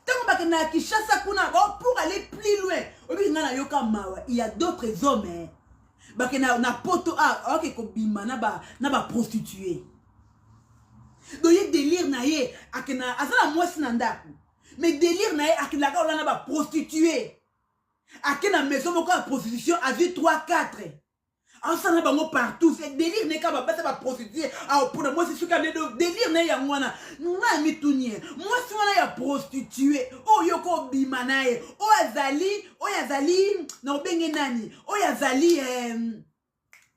Ntango bakende na Kinshasa kuna, oh, pour aller plus loin, oyebi nga nayoka mawa, il y a d'autres hommes, eh. Bakende na poto, ah, oke kobima na baprostituée. Donc ye délire na ye, akende, aza na mwasi na ndako, mais délire na ye, akendaka ola na baprostituée, ake na maison moko ya prostitution, azwi 3 4, asala na bango partout. C'est délire na ye kaka babasa baprostituée aopona mwasi. Soki ande délire na ye yango wana, nga ya mituni ye, mwasi wana ya prostituée oyo kobima na ye, oyo azali na obenge nani, oyo azali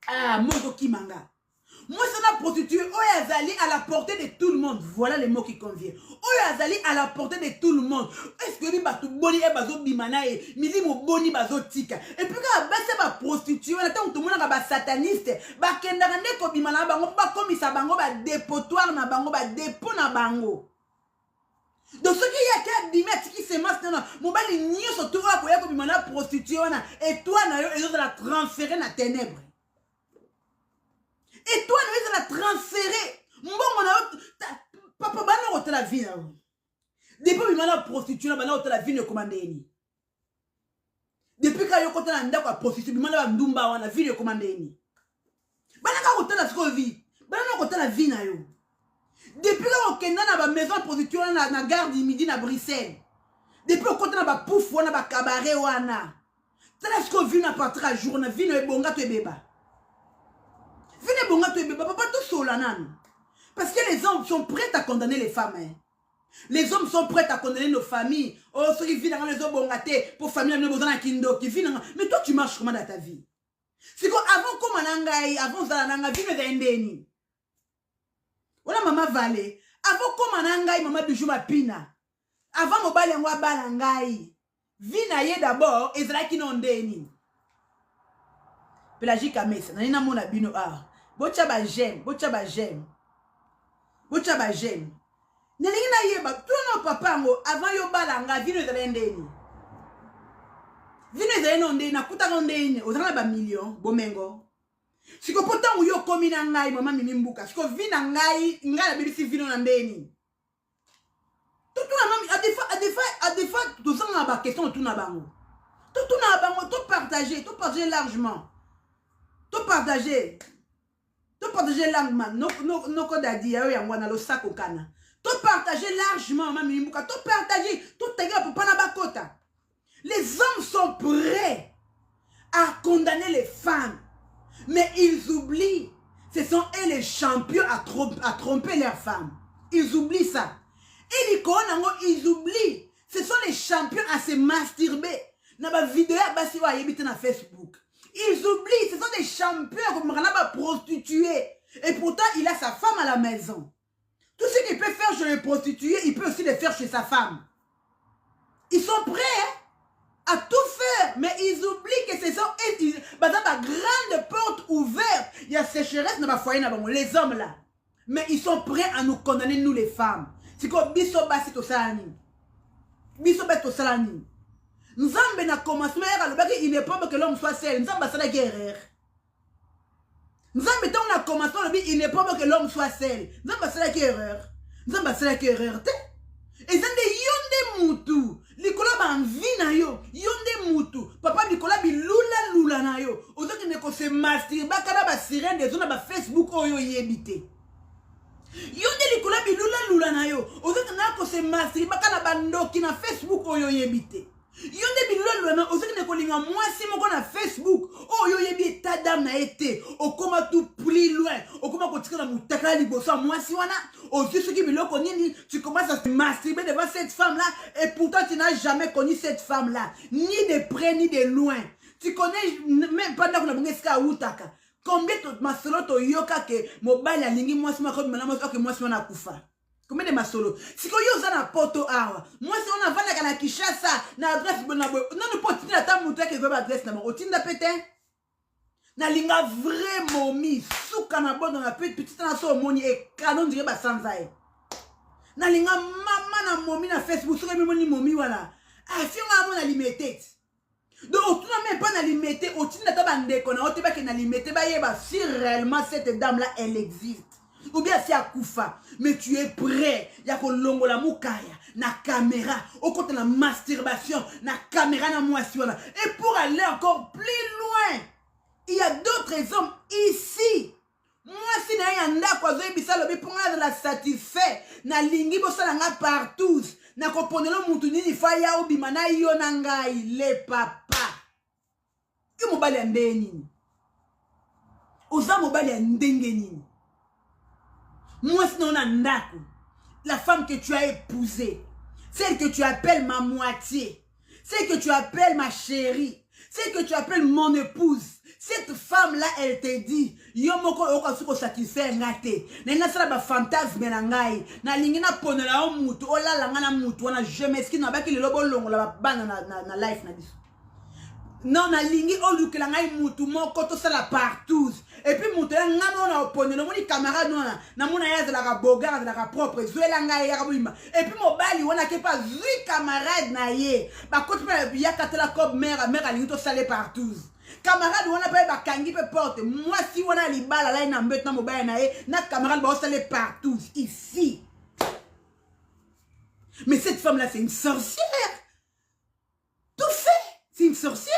ah, moko kimanga, mwasi wana prostituée oyo azali à la portée de tout le monde, voilà le mot qui convient, oyo azali à la portée de tout le monde, est ce que oyebi bato boni e bazobima na ye, milimo boni bazotika? Et puis kaka basi ya baprostituée wana, ntango tomonaka basataniste bakendaka nde kobima na bango mpo bakomisa bango badépotoir na bango, badépôt na bango. Donc soki ye ake abimi, atiki semence nano, mobali nyonso to oyo akoya kobima na prostituée wana, étoile na yo ezozala transféré na ténèbre, étoile na yo ezala transféré, mbongo na yo. Papa, bana kotala vie na yo depuis obima na prostituée na, bana kotala vie na ekoma ndeni depuis kaka yo kota na ndako ya prostituée, bima na bandumba wana, vie na ekoma ndeni? Bana kaka kotala sikoyo vie, bana na kotala vie na yo depuis kaka okenda na bamaison ya prostituée wana na gare du Midi na Bruxelles, depuis okota na bapouf wana, bacabaret wana, tala sikoyo vie na partir ya jour na vie na ebonga to ebeba, vie na ebonga to ebeba. Papa, tosola nanu, parce que les hommes sont prêts à condamner les femmes, hein. Les hommes sont prêts à condamner nos familles. Oh, soki vie na nga ezobonga te, po famille na bino boza na kindoki, vie na nga. Mais toi, tu marches comment dans ta vie? Siko avant koma na ngai, avant zala na ngai, vino ezali ndeni. Wana mama Vale, avant koma na ngai mama Bijou Mapina. Avant mobali yango abala ngai. Vie na ye d'abord ezalaki no nde nini? Pelagie Kamesa, nani namona bino awa. Botya ba j'aime, botya ba j'aime. Botya ba j'aime. Nalingi nayeba tuna papa yango avant yo bala nga vino ezalaki nde nini? Vino ezalaki no nde nakutaka nde nini? Ozalaka na ba million bomengo. Siko po ntango yo okomi na ngai mama Mimi Mbuka, siko vi na ngai ngai nabebisi vino na nde nini? Totuna mami adefa adefa adefa tozanga ba question totuna bango. Totuna bango to partager, to partager largement. To partager. To partager largement. Noko no, dadi ya yo yango wana losako kana. To partager largement mama Mimi Mbuka, to partager, to tagela papa na bakota. Les hommes sont prêts à condamner les femmes, mais ils oublient, ce sont eux les champions à, tromper, à tromper leurs femmes. Ils oublient ça. Et les ils oublient, ce sont les champions à se masturber. Na ba vidéo ya basi oyo ayebi te na Facebook. Ils oublient, ce sont des champions comme ba prostituées. Et pourtant, il a sa femme à la maison. Tout ce qu'il peut faire chez les prostituées, il peut aussi le faire chez sa femme. Ils sont prêts hein, à tout faire, mais ils oublient que ce sont ils, bah, dans grande porte ouverte, il y a sécheresse dans ma foyer, les hommes là. Mais ils sont prêts à nous condamner, nous les femmes. C'est que biso basi tosala nini? Biso basi tosala nini? Nzambe na commencement alobaki il n'est pas bon que l'homme soit seul. Nzambe asalaki erreur. Nzambe ntango na commencement alobi il n'est pas bon que l'homme soit seul. Nzambe asalaki erreur. Nzambe asalaki erreur te. Eza nde yo nde mutu likolo ya banvi na yo, yo nde mutu papa likolo ya bilulalula na yo ozokende kose masturbaka na basirene ezo na bafacebook oyo oyebi te. Yo nde likolo ya bilulalula na yo ozokende kose masturbaka na bandoki na Facebook oyo oyebi te. Yo nde bilolona ozokende kolinga mwasi moko na Facebook oyo oyebi etat d'âme na ye te, okoma tout plus loin, okoma kotika na mutakala liboso ya mwasi wana, ozwi soki biloko nini, tu commences à te masturber devant cette femme là et pourtant tu n'as jamais connu cette femme là, ni de près ni de loin. Tu connais même pas ndako na bango esika awutaka. Combien to masolo toyoka ke mobali alingi mwasi moko akobima na mwasi oke mwasi wana akufa. Combien de masolo? Sikoyo yo oza na poto awa, mwasi wana avandaka na Kinshasa na adresse boye na boye, nanu mpo otinda ata moto yake koyeba adresse na bango, otinda pe te. Nalinga vrai momi suka na bondo na pe petite na so omoni ekano ndire basanza ye. Nalinga mama na momi na Facebook soki emoni momi wana afinga amona limete. Donc otuna même pas na limete, otinda ata bandeko na yo te bakende na limete bayeba si réellement cette dame là elle existe ou bien si akufa, mais tu es prêt ya kolongola mukaya na caméra, okota na masturbation na caméra na mwasi wana. Et pour aller encore plus loin, il y a d'autres hommes ici. Mwasi na ye ya ndako azoyebisa alobi mpo ngai nazala satisfait, nalingi bosala nga partout, nakoponela mutu nini fa ya obima na yo na ngai le papa. Yo mobali ya ndenge nini? Oza mobali ya ndenge nini? Mwasi na yo na ndako, la femme que tu as épousée, celle que tu appelles ma moitié, celle que tu appelles ma chérie, celle que tu appelles mon épouse, cette femme-là, elle te dit, yo moko oyoka soki osatisfaire nga te, nalingi nasala ba fantasme na ngai, nalingi naponela yo mutu, olala nga na mutu wana, je m'excuse, nabaki lelo bolongola ba bana na, na, na life na biso. Non, nalingi olukela ngai mutu moko tosala partout. Et puis mutu ya nga moko na oponela, omoni camarade wana, namona ye azalaka bogar, azalaka propre, zwela ngai yaka boyima. Et puis mobali wana ke pa zwi camarade na ye, bakoti pe ya katela cob mère, mère alingi tosale partout. Camarade wana pe bakangi pe porte, mwasi wana libala lai na mbeto na mobali na ye, na camarade ba osale partout ici. Mais cette femme là c'est une sorcière. Tout fait, c'est une sorcière.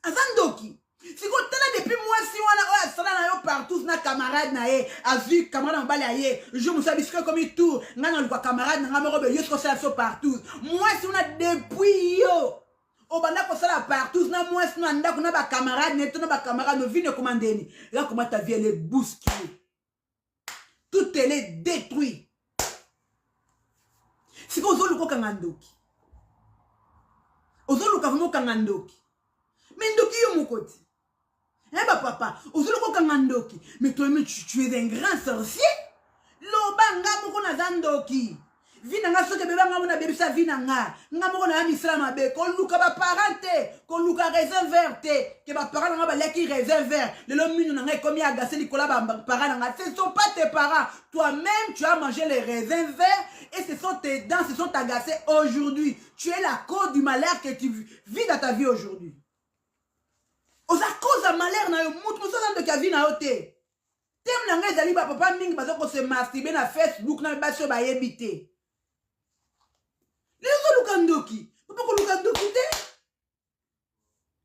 Aza ndoki. Siko tala depuis mwasi wana oyo asala na yo partout na camarade na ye, azwi camarade na mobali ya ye, jour mosusu abisika ekomi tour, ngai naluka camarade na ngai moko boye, yo siko osala biso partout. Mwasi wana depuis yo obanda kosala partout na mwasi na ndako na ba camarade na ye to na ba camarade no vino ekoma ndeni. Là comment ta vie elle est bousculée. Tout elle est détruit. Siko ozoluka okanga ndoki. Ozoluka vraiment okanga ndoki. Mais ndoki yo moko ti. Eh ba papa, ozoli kokanga ndoki. Mais toi-même tu, tu es un grand sorcier. Loba nga moko naza ndoki. Vie na nga soki ebeba nga moko nabebisa vie na nga. Nga moko na misala mabe. Koluka ba parents te, koluka raisin vert te. Ke ba parents na nga baliaki raisin vert. Lelo minu na nga ekomi agacé likolo ba parents na nga. Ce ne sont pas tes parents. Toi-même tu as mangé les raisins verts et ce sont tes dents se sont agacées aujourd'hui. Tu es la cause du malheur que tu vis dans ta vie aujourd'hui. Oza cause ya malheur na yo, mutu mosusu aza ndoki ya vie na yo te. Thème na ngai ezali ba papa mingi baza ko se masturber na Facebook na basi oyo bayebi te. Lelo ozoluka ndoki, papa koluka ndoki te.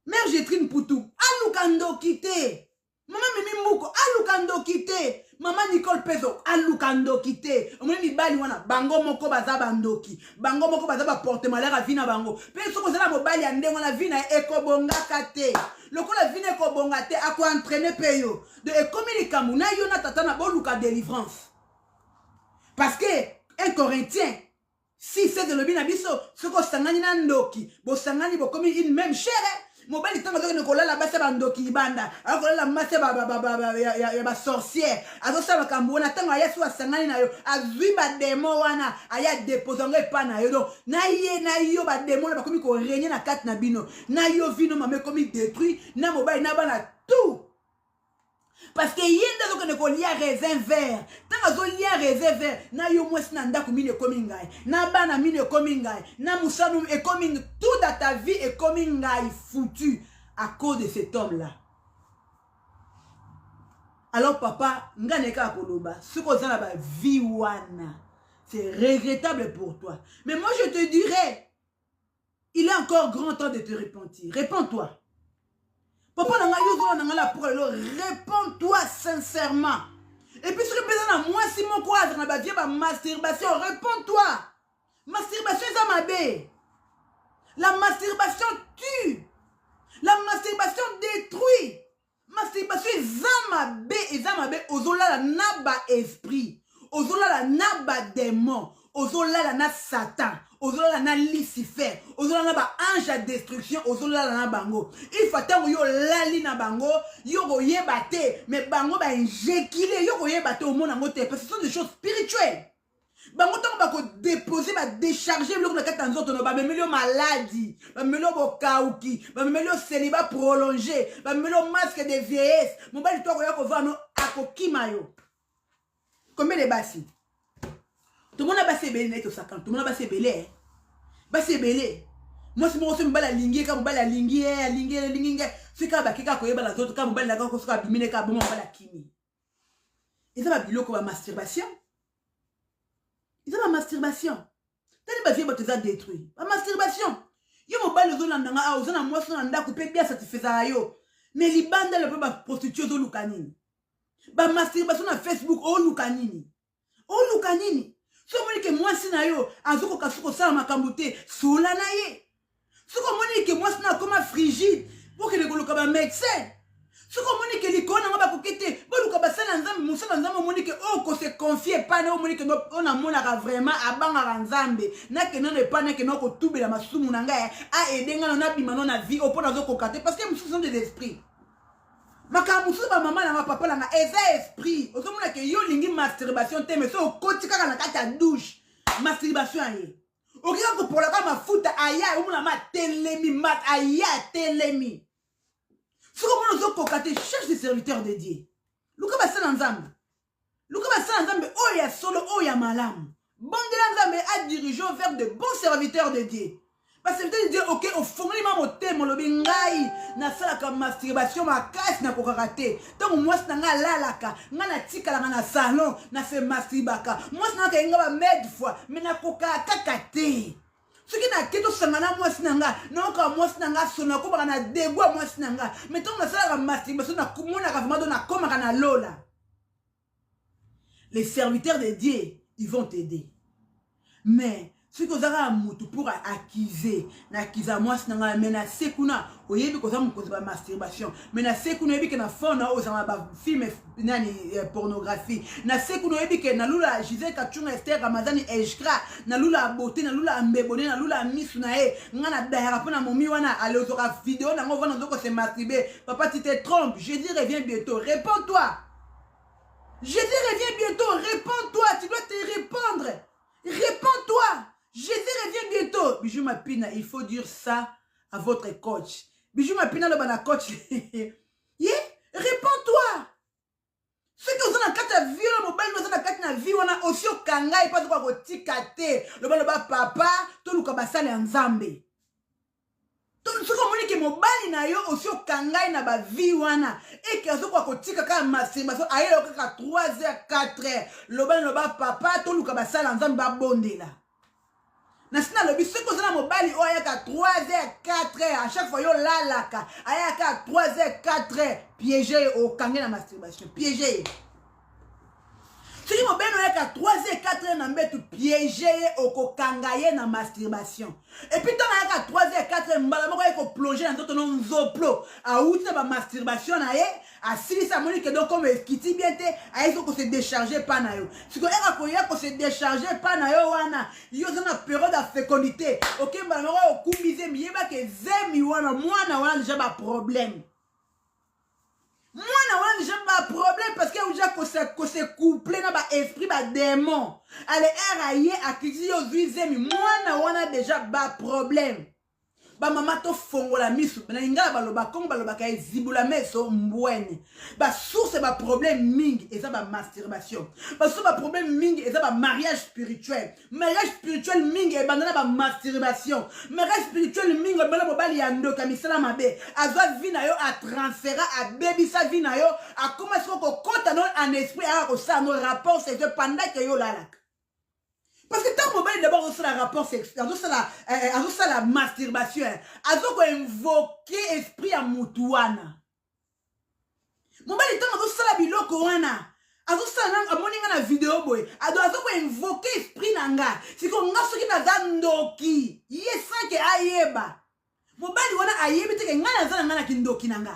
Mère Jetrine Putu aluka ndoki te. Mama Mimi Mbuko aluka ndoki te. Mama Nicole Pezo aluka ndoki te. Omoni mibali wana bango moko baza bandoki. Bango moko baza ba porte malheur ya vie na bango. Pe soki oza na mobali ya ndenge wana vie na ye ekobongaka te. Lokola vie na ekobonga te ako entraîner pe yo. Donc ekomi likambo na yo na tata na boluka délivrance. Parce que un Corinthien Si sese elobi na biso soki osangani na ndoki bosangani bokomi une même chair eh? mobali ntango azokende kolala basi ya bandoki libanda akolala mwasi ya basorcière azosala makambo wana ntango aya so asangani na yo azwi bademo wana aya depose yango epa na yo donc na ye na yo bademo wana bakomi koregne na kati na bino na yo vino mama ekomi détruit na mobali na bana tout parce que ye nde azokende kolia raisin vert ntango azolia raisin vert na yo mwasi na ndako mino ekomi ngai na bana mino ekomi ngai na mosano ekomi tout dans ta vie ekomi ngai foutu à cause de cet homme là alors papa ngai naye kaka koloba soki oza na bavie wana c'est regrettable pour toi mais moi je te dirais Il est encore grand temps de te repentir. Réponds-toi. Papa na ngai yo ozolanda ngai na pour lelo réponds-toi sincèrement. Et puis soki mpenza na mwasi moko azala na bavie ba masturbation, réponds-toi. Masturbation eza mabe. La masturbation tue. La masturbation détruit. Masturbation eza mabe, eza mabe ozolala na ba esprit, ozolala na ba demon, ozolala na satan, ozolala na lucifer, ozolala na ba ange ya destruction, ozolala na bango. Ifa ntango yo olali na bango, yo koyeba te, mais bango ba injectile, yo koyeba te, omona yango te, parce que ce sont des choses spirituelles. Bango ntango bakodepose badecharge biloko na kati ya nzoto no bamemeli yo maladi bamemeli yo bokauki bamemeli yo celibat prolonge bamemeli yo masque de vieillesse mobali to akoya kovanda no akokima yo combien de basi tomona basi ebele naye tosakana tomona basi ebele eh. basi ebele mwasi moko so mobali alingi ye kaka mobali alingi ye alingi ye alingi ngai soki kaka bake kaka koyeba na nzoto kaka mobali na kaka soki abimi ne kaka bongo mobali akimi eza ba biloko ba masturbation eza ba masturbation tali ba vie bato eza détruit ba masturbation yo mobali ozolanda nga awa oza na mwasi na ndako mpe bien satisfaisaka yo mais libanda lelo mpe baprostitue ozoluka nini ba masturbation na facebook oluka nini oluka nini soki omoni ke mwasi na yo azokoka soki kosala makambo te sola na ye soki omoni ke mwasi na akoma frigide bokende koluka bamédecin soki omoni ke likolo nango bakoki te boluka basali ya nzambe mosala ya nzambe omoni ke oyo kose confie epai na omoni ke oyo namonaka vraiment abangaka nzambe nakende nano epai nakende kotubela masumu na ngai aede ngai no nabima no na vie oyo mpo nazokoka te parce que mosusu sont des esprits makambo mosusu bamama na nga papa na nga eza esprit ozomona ke yo olingi masturbation te mais so okoti kaka na kati ya douche masturbation ya ye okika kopola kaka mafuta aya omona ma atelemi ma aya atelemi soki omona ozokoka te cherche des serviteurs de dieu luka basala nzambe luka basala nzambe oyo ya solo oyo ya malamu bondela nzambe adirige vers de bons serviteurs de dieu baserviteur de dieu oke ofongoli ma motema olobi ngai nasalaka masturbation makasi nakokaka te ntango mwasi na ngai alalaka ngai natikalaka na salon na se masturbaka mwasi na ngai akaye ngai bamede fois me nakokaka kaka te soki nake tosanga na mwasi na ngai nayoka mwasi na ngai soni nakomaka na degu ya mwasi na ngai me ntango nasalaka masturbation namonaka vraiment do nakomaka na lola les serviteurs de dieu ils vont t'aider mais. Soki oza kaka mutu pour accuser, na accuser mwasi na ngai, mais na se kuna oyebi koza mokonzi ba masturbation, mais na se kuna oyebi ke na phone na ozanga ba film nani eh, pornographie, na se kuna oyebi ke na lula Gisèle Kachunga Esther Ramazani Ejkra, na lula beauté, na lula mbebone, na lula misu na ye, nga na dayaka mpo na momi wana alozwaka video na ngo vana ozo ko se masturber. Papa, tu te trompes, Jésus revient bientôt, réponds-toi. Jésus revient bientôt, réponds-toi, tu dois te répondre. Réponds-toi. Jésus revient bientôt. Bijou Mapina, il faut dire ça à votre coach. Bijou Mapina, le bana coach. Yeah, réponds-toi. soki oza na kati ya vie wana mobali oza na kati na vie wana osi okanga ye mpo azokoka kotika te loba loba papa toluka basali ya nzambe. Soki omoni ke mobali na yo osi okanga ye na bavie wana eke azokoka kotika kaka masturbation ayela yo kaka 3 heures 4 heures, loba loba papa toluka basala nzambe babondela. Na si nalobi soki oza na mobali oyo ayaka 3 heures 4 heures à chaque fois yo olalaka ayaka 3 heures 4 heures, piége ye, okange na masturbation, piége ye. Soki mobali oyaka 3 heures 4 heures na mbetu, piége ye, okokanga ye na masturbation. Et puis ntango ayaka 3 heures 4 heures, mbala moko aye koplonge na nzoto no nzoplo, awuti na bamasturbation na ye, asilisi, amoni ke donc comme ekiti bien te, aye so kose décharge pa na yo. Sikoyo eka koya kose décharge pa na yo wana, yo oza na période ya fécondité, oke mbala moko okumbi zemi, yebaka zemi wana mwana wana deja baproblème, mwana wana deja baproblème, parce que oja kose couple na baesprit badémon. Ale ere aye akiti yo, ozwi zemi, mwana wana deja baproblème. Bamama, tofongola misu. Na lingala baloba, kongo balobaka ezibula meso mbwene. Basource baproblème mingi eza bamasturbation, basource baproblème mingi eza bamariage spirituel. Mariage spirituel mingi ebanda na bamasturbation. Mariage spirituel mingi ebanda mobali ya ndoki ya misala mabe azwa vie na yo, atransfera, abebisa vie na yo, akoma siko kokɔta no en esprit, aka kosala no rapport sexuel pendant ke yo olalaka. Parce que ntango mobali d'abord azosala rapport sexuel, azosala masturbation, azokoinvoke esprit ya mutu wana. Mobali ntango azosala biloko wana, azosala, amoni nga na video boye, ado azokoinvoke esprit na nga. Siko nga soki naza ndoki, ye sanke ayeba, mobali wana ayebi te ke ngai naza na ngai na kindoki na nga.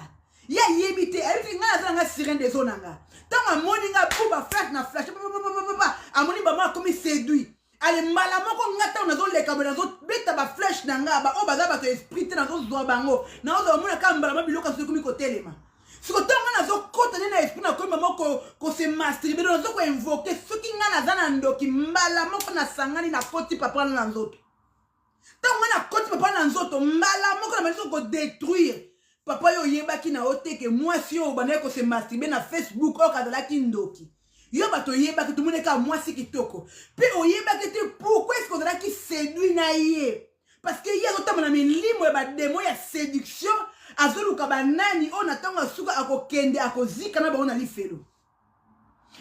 Ye ayebi te, ayebi te ngai naza na ngai sirène des eaux na nga. Ntango amoni nga bu ba flash na flash, papapapapa, amoni bama, akomi séduit. Ale mbala moko nga ntango nazoleka boye, nazobeta baflèche na nga, baoyo baza bato ya esprit te, nazozwa bango, nazozwa bamona kaka mbala ma biloko azokomi kotelema. Siko ntango nga nazokota nde na esprit, nakomi mama kose masturbe, nazo koinvoke. Soki nga naza na ndoki, mbala moko nasangani, nakoti papa wana na nzoto. Ntango nga nakoti papa na nzoto, mbala moko na bandisi kodétruire papa. Yo oyebaki na yo te ke mwasi oyo obandaki kose masturbe na Facebook oyo kazalaki ndoki. Yo bato oyebaki, tomoni kaka mwasi kitoko, mpe oyebaki te pourquoi est-ce ozalaki séduit na ye, parce que ye azotambola na milimo ya bademo ya séduction, azoluka banani oyo na ntango ya suka akokende akozika na bango na lifelo.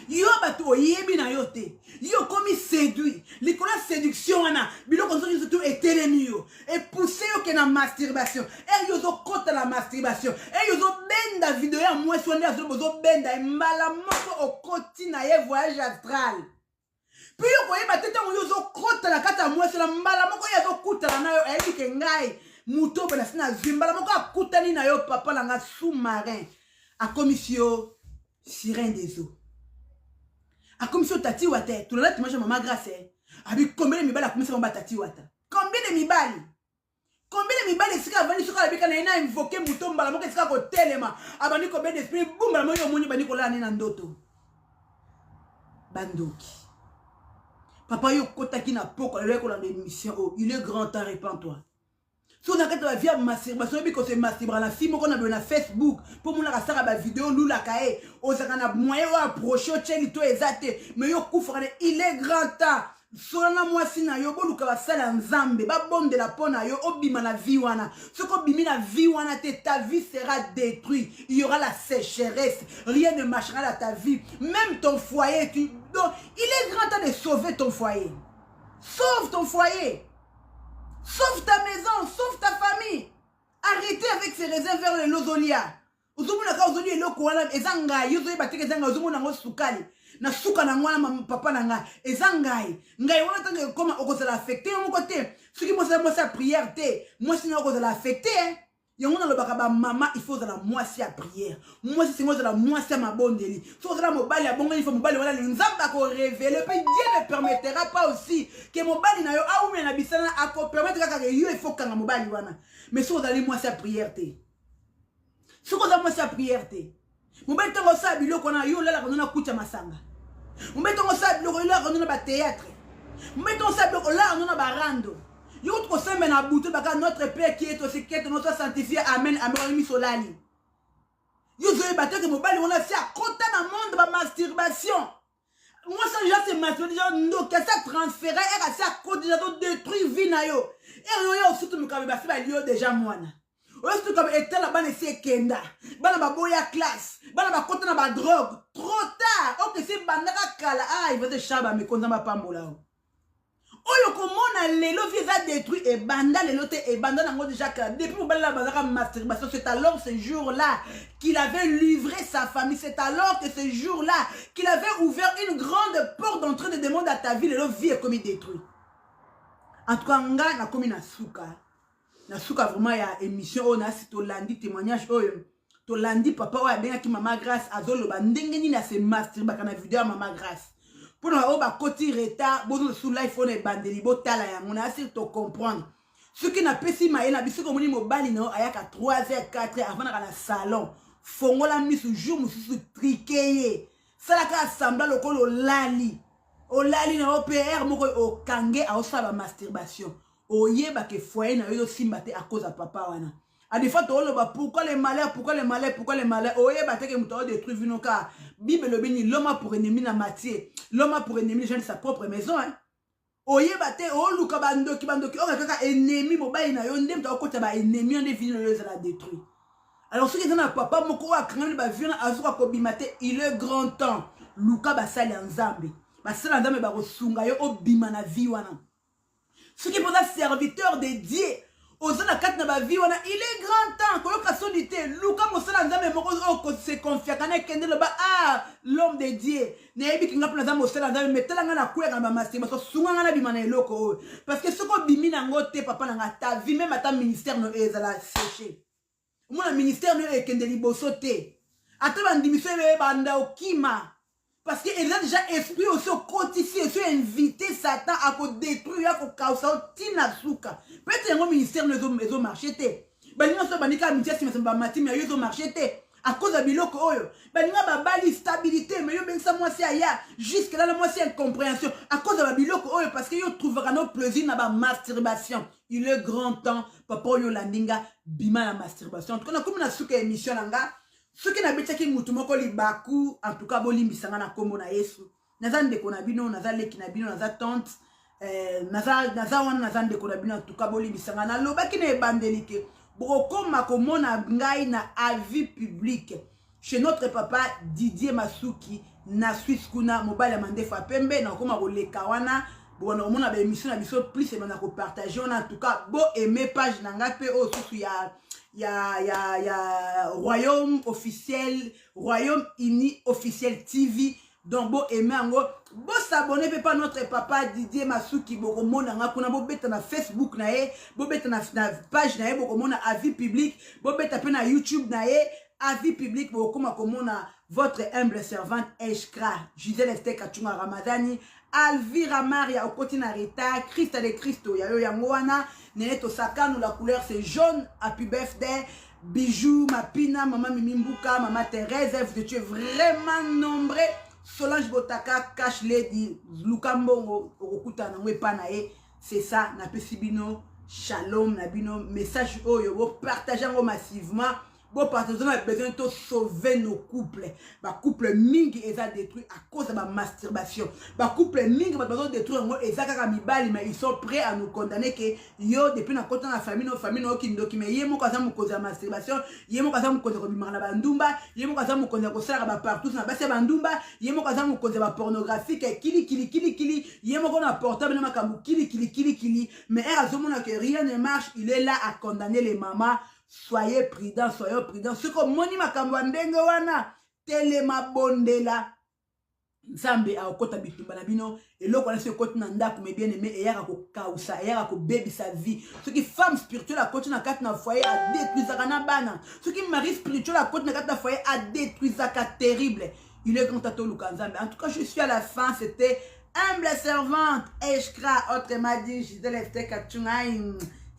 Yo bato oyebi na yo te, yo okomi séduit likolo ya séduction wana, biloko nzoto nyonso tu etelemi yo, epousse yo ke na masturbation. Ere yo ozokɔta na masturbation, ere yo ozobenda video ya mwasi wana nde azoloba, ozobenda ye, mbala moko okoti na ye voyage astral. Mpe yo koyeba te, ntango yo ozokɔta na kati ya mwasi wana, mbala moko ye azokutana na yo, ayebi ke ngai moto oyo nasi nazwi, mbala moko akutani na yo, papa na nga sous-marin akomisi yo sirène des eaux, akomisi yo tati wata. Tolanda dimanche mama Grâce abi combien de mibali akomisi bango batati wata, combien de mibali, combien de mibali. Esika avandi, soki alobika na ye na invoke moto, mbala moko esika kotelema, abandi kobenda esprit, bu mbala moko yo omoni bandi kolala ne na ndoto. Bandoki. Papa, yo okotaki na poko lelo ekolanda émission oyo, il est grand temps, répands-toi. So na kati ya bavie ya masturbation, oyebi kose masturbaka na fille moko na boye na Facebook, mpo monaka asaka bavideo, olulaka ye, ozalaka na moyen oyo approche otyeli to eza te, mais yo okufaka na. Il est grand temps, sola na mwasi na yo, boluka basala ya nzambe babondela mpo na yo, obima na vie wana. Soki obimi na vie wana te, ta vie sera détruite, il y aura la sécheresse, rien ne marchera dans ta vie, même ton foyer. Donc il est grand temps de sauver ton foyer. Sauve ton foyer, sauve ta maison, sauve ta famille. Arrêtez avec ces raisins vers le lozolia. Ozomona kaka ozoli eloko wana eza ngai, ozoyeba teke eza ngai, ozomona yango sukali. Na suka na ngwana papa na ngai eza ngai ngai wana ntango ekoma okozala affecte yo moko te. Soki mwasi aza mwasi ya prière te, mwasi na yo okozala affecte eh. Yango nalobaka bamama, il faut ozala mwasi ya prière, mwasi sengo ozala mwasi ya mabondeli. Soki ozala mobali ya bongo, il faut mobali wana Nzambe akorévéler mpe Dieu ne permettra pas aussi ke mobali na yo aumela na bisala, akopermettre kaka ke yo il faut kanga mobali wana. Mais soki ozali mwasi ya prière te, soki oza mwasi ya prière te, mobali ntango osala biloko wana, yo olalaka no na kutya masanga. Mobali ntango osala biloko, yo olalaka no na bathéâtre. Mobali ntango osala biloko, olalaka no na barando. Yo kutu kosembe na butu baka "Notre Père qui est au ciel, que ton nom soit sanctifié, amen, amen." Wana miso olali, yo ozoyeba te ke mobali wana si akota na monde bamasturbation. Mwasi déjà se masturbe déjà, ndoki asi atransféré ere, asi akoti déjà, todétruire vie na yo. Ere oyo osutumuka, basi bali yo déjà mwana oyo sutuka etala bana esi ekenda, bana baboya classe, bana bakota na badrogue, trop tard. Oke esi ebandaka kala. Ah, Ivete Shaba, mekonza bapambola o oyo komona lelo vie eza détruit. Ebanda lelo te, ebanda nango déjà kala, depuis mobali na bazaka masturbation. C'est alors ce jour là qu'il avait livré sa famille, c'est alors que ce jour là qu'il avait ouvert une grande porte d'entrée de demande à ta vie. Lelo vie ekomi détruit. En tout cas, nga nakomi na suka, na suka vraiment ya émission oyo. Nasi tolandi témoignage oyo, tolandi papa oyo abengaki Mama Grâce, azoloba ndenge nini ase masturbaka na video ya Mama Grâce. Mpona oyo bakoti retard, bozonga su live oyo na ebandeli, botala yango. Na asiri tocomprendre soki napesi maye na biso. Soki omoni mobali na yo ayaka 3 heures, 4 heures, avandaka na salon, fongola miso. Jour mosusu trike ye, salaka asambla lokola olali, olali na yo mpe heure moko okange aosala bamasturbation, oyebaka foyer na yo ezosimba te à cause ya papa wana. A des fois tooloba: "Pourquoi le malheur, pourquoi le malheur, pourquoi le malheur?" Oyeba te ke moto aodétruire vino. Kaka Bible elobi nini? L'homme a pour ennemi na Matthieu, l'homme a pour ennemi les gens de sa propre maison, hein? Oyeba te, oluka bandoki, bandoki oyo kaka ennemi mobali na yo nde moto akokota baennemi yo nde vino oyo ezala détruit. Alors soki eza na papa moko oyo akangami bavie wana, azoka kobima te, il est grand temps luka basali ya Nzambe. Basali ya Nzambe bakosunga yo obima na vie wana. Soki mpoza serviteur de Dieu, oza na kati na bavie wana, il est grand temps koyoka soni te. Luka mosala Nzambe moko oyo se confiaka na ekende, loba: "Ah, l'homme de Dieu, nayebi kinga mpo naza mosala Nzambe, mais tala nga na kweyaka na bamasturbation, sunga nga nabima na eloko oyo." Parce que soki obimi nango te, papa na nga, ta vie même, ata ministère no ezala séché, omona ministère no ekende liboso te, ata bandimiso ebanda okima, parce que eza déjà esprit osi okotisi, osi invité Satan akodétruire, akokausa yo ntina suka. Peut-être yango ministère no ezomarche te. Balinga so bandika mitia nsima nsima bamatimi ya yo, ezomarche te à cause ya biloko oyo. Balinga babali stabilité, mais yo obengisa mwasi aya, jusque là na mwasi incompréhension à cause ya babiloko oyo, parce que yo trouvaka no plaisir na bamasturbation. Il est grand temps, papa oyo olandi nga, bima na masturbation. En tout cas, nakomi na suka ya émission na nga. Soki nabetiaki mutu moko libaku, en tout cas bolimbisa nga na nkombo na Yesu. Naza ndeko na bino, naza leki na bino, naza tante, naza wana, naza ndeko na bino. En tout cas bolimbisa nga. Nalobaki na ebandeli ke bokokoma komona ngai na avis public chez notre papa Didier Masuki na Suisse kuna, mobali ya mandefu ya pembe. Nakokoma koleka wana, bobanda komona baémission na biso plus, ebanda kopartage wana. En tout cas, bo aime page na ngai mpe oyo susu ya Royaume officiel, Royaume Uni Officiel TV. Donc bo aime yango, bosabonner mpe pa notre papa Didier Masuki. Bokomona nga kuna, bobeta na Facebook na ye, bobeta na page na ye, bokomona avis public. Bobeta mpe na YouTube na ye, avis public, bokoma komona votre humble servante Eshkra Gisele Ester Kachunga Ramadani Alvira Maria. Okoti na retard, Christa de Cristo ya yo yango wana. Nene Tosakano, la couleur c'est jaune. Happy birthday Bijou Mapina, mama Mimi Mbuka, mama Thérèse, vous étiez vraiment nombreux. Solange Botaka, Cash Lady, luka mbongo, okokutana nango epa na ye. C'est ça, napesi bino shalom na bino. Message oyo bopartage yango massivement, bopartage. Na besoin to sauver nos couples. Bacouple mingi eza détruit à cause ya bamasturbation. Bacouple mingi, bato bazodétruire yango eza kaka mibali, mais ils sont prêts à nous condamner ke yo depuis na kota na famille no, famille no okindoki. Mais ye moko aza mokonzi ya masturbation, ye moko aza mokonzi ya kobimaka na bandumba, ye moko aza mokonzi ya kosalaka bapartout na basi ya bandumba, ye moko aza mokonzi ya bapornographique, kilikili kilikili, ye moko na portable na makambo kilikili kilikili. Mais ere azomona que rien ne marche, il est là à condamner les mamans. Soyez prudent, soyez prudent. Soki omoni makambo ya ndenge wana, telema, bondela. Nzambe akokota bitumba na bino. Eloko wana soki ekoti na ndako, mes bien aimé, eyaka kokausa, eyaka kobebisa vie. Soki femme spirituelle akoti na kati na foyer, adétruisaka na bana. Soki mari spirituel akoti na kati na foyer, adétruisaka terrible. Il est grand temps toluka Nzambe. En tout cas, je suis à la fin. C'était humble servante Eshkra, autrement dit Gisèle Esther Kachungai.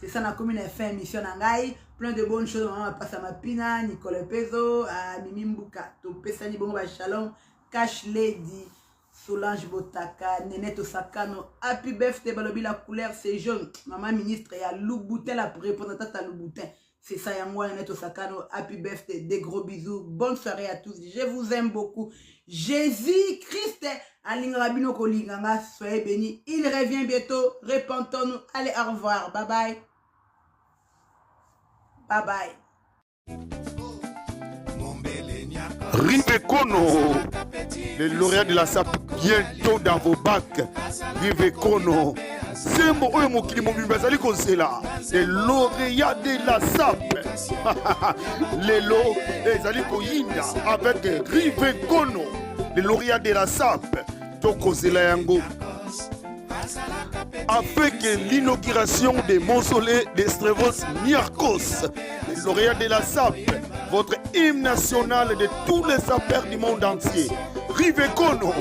C'est ça, nakomi na fin émission na ngai. Plein de bonnes choses. Mama Mapasa Mapina, Nicole Pezo, Mimi Mbuka, topesani bongo ba shalom. Cash Lady, Solange Botaka, Nenette Osakano, Happy Birthday balobi la couleur c'est jaune. Maman ministre ya Louboutin, la représentante ya Louboutin. C'est ça yango wana, Nenette Osakano, happy birthday, des gros bisous. Bonne soirée à tous. Je vous aime beaucoup. Jésus Christ alingaka bino kolinga nga. Soyez bénis. Il revient bientôt. Repentons-nous. Allez, au revoir. Bye bye. Bye bye. Rive Kono, le lauréat de la SAP, bientôt dans vos bacs. Rive Kono, Zembo oyo mokili mobimba azali kozela, le lauréat de la SAP. Lelo ezali koyinda avec Rive Kono, le lauréat de la SAP. Tokozela yango. Avec l'inauguration des mausolées des Strevos Niarchos, les lauréats de la SAP, votre hymne national de tous les sapeurs du monde entier. Rivekono,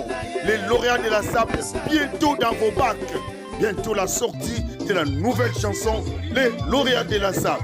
les lauréats de la SAP, bientôt dans vos bacs. Bientôt la sortie de la nouvelle chanson, les lauréats de la SAP.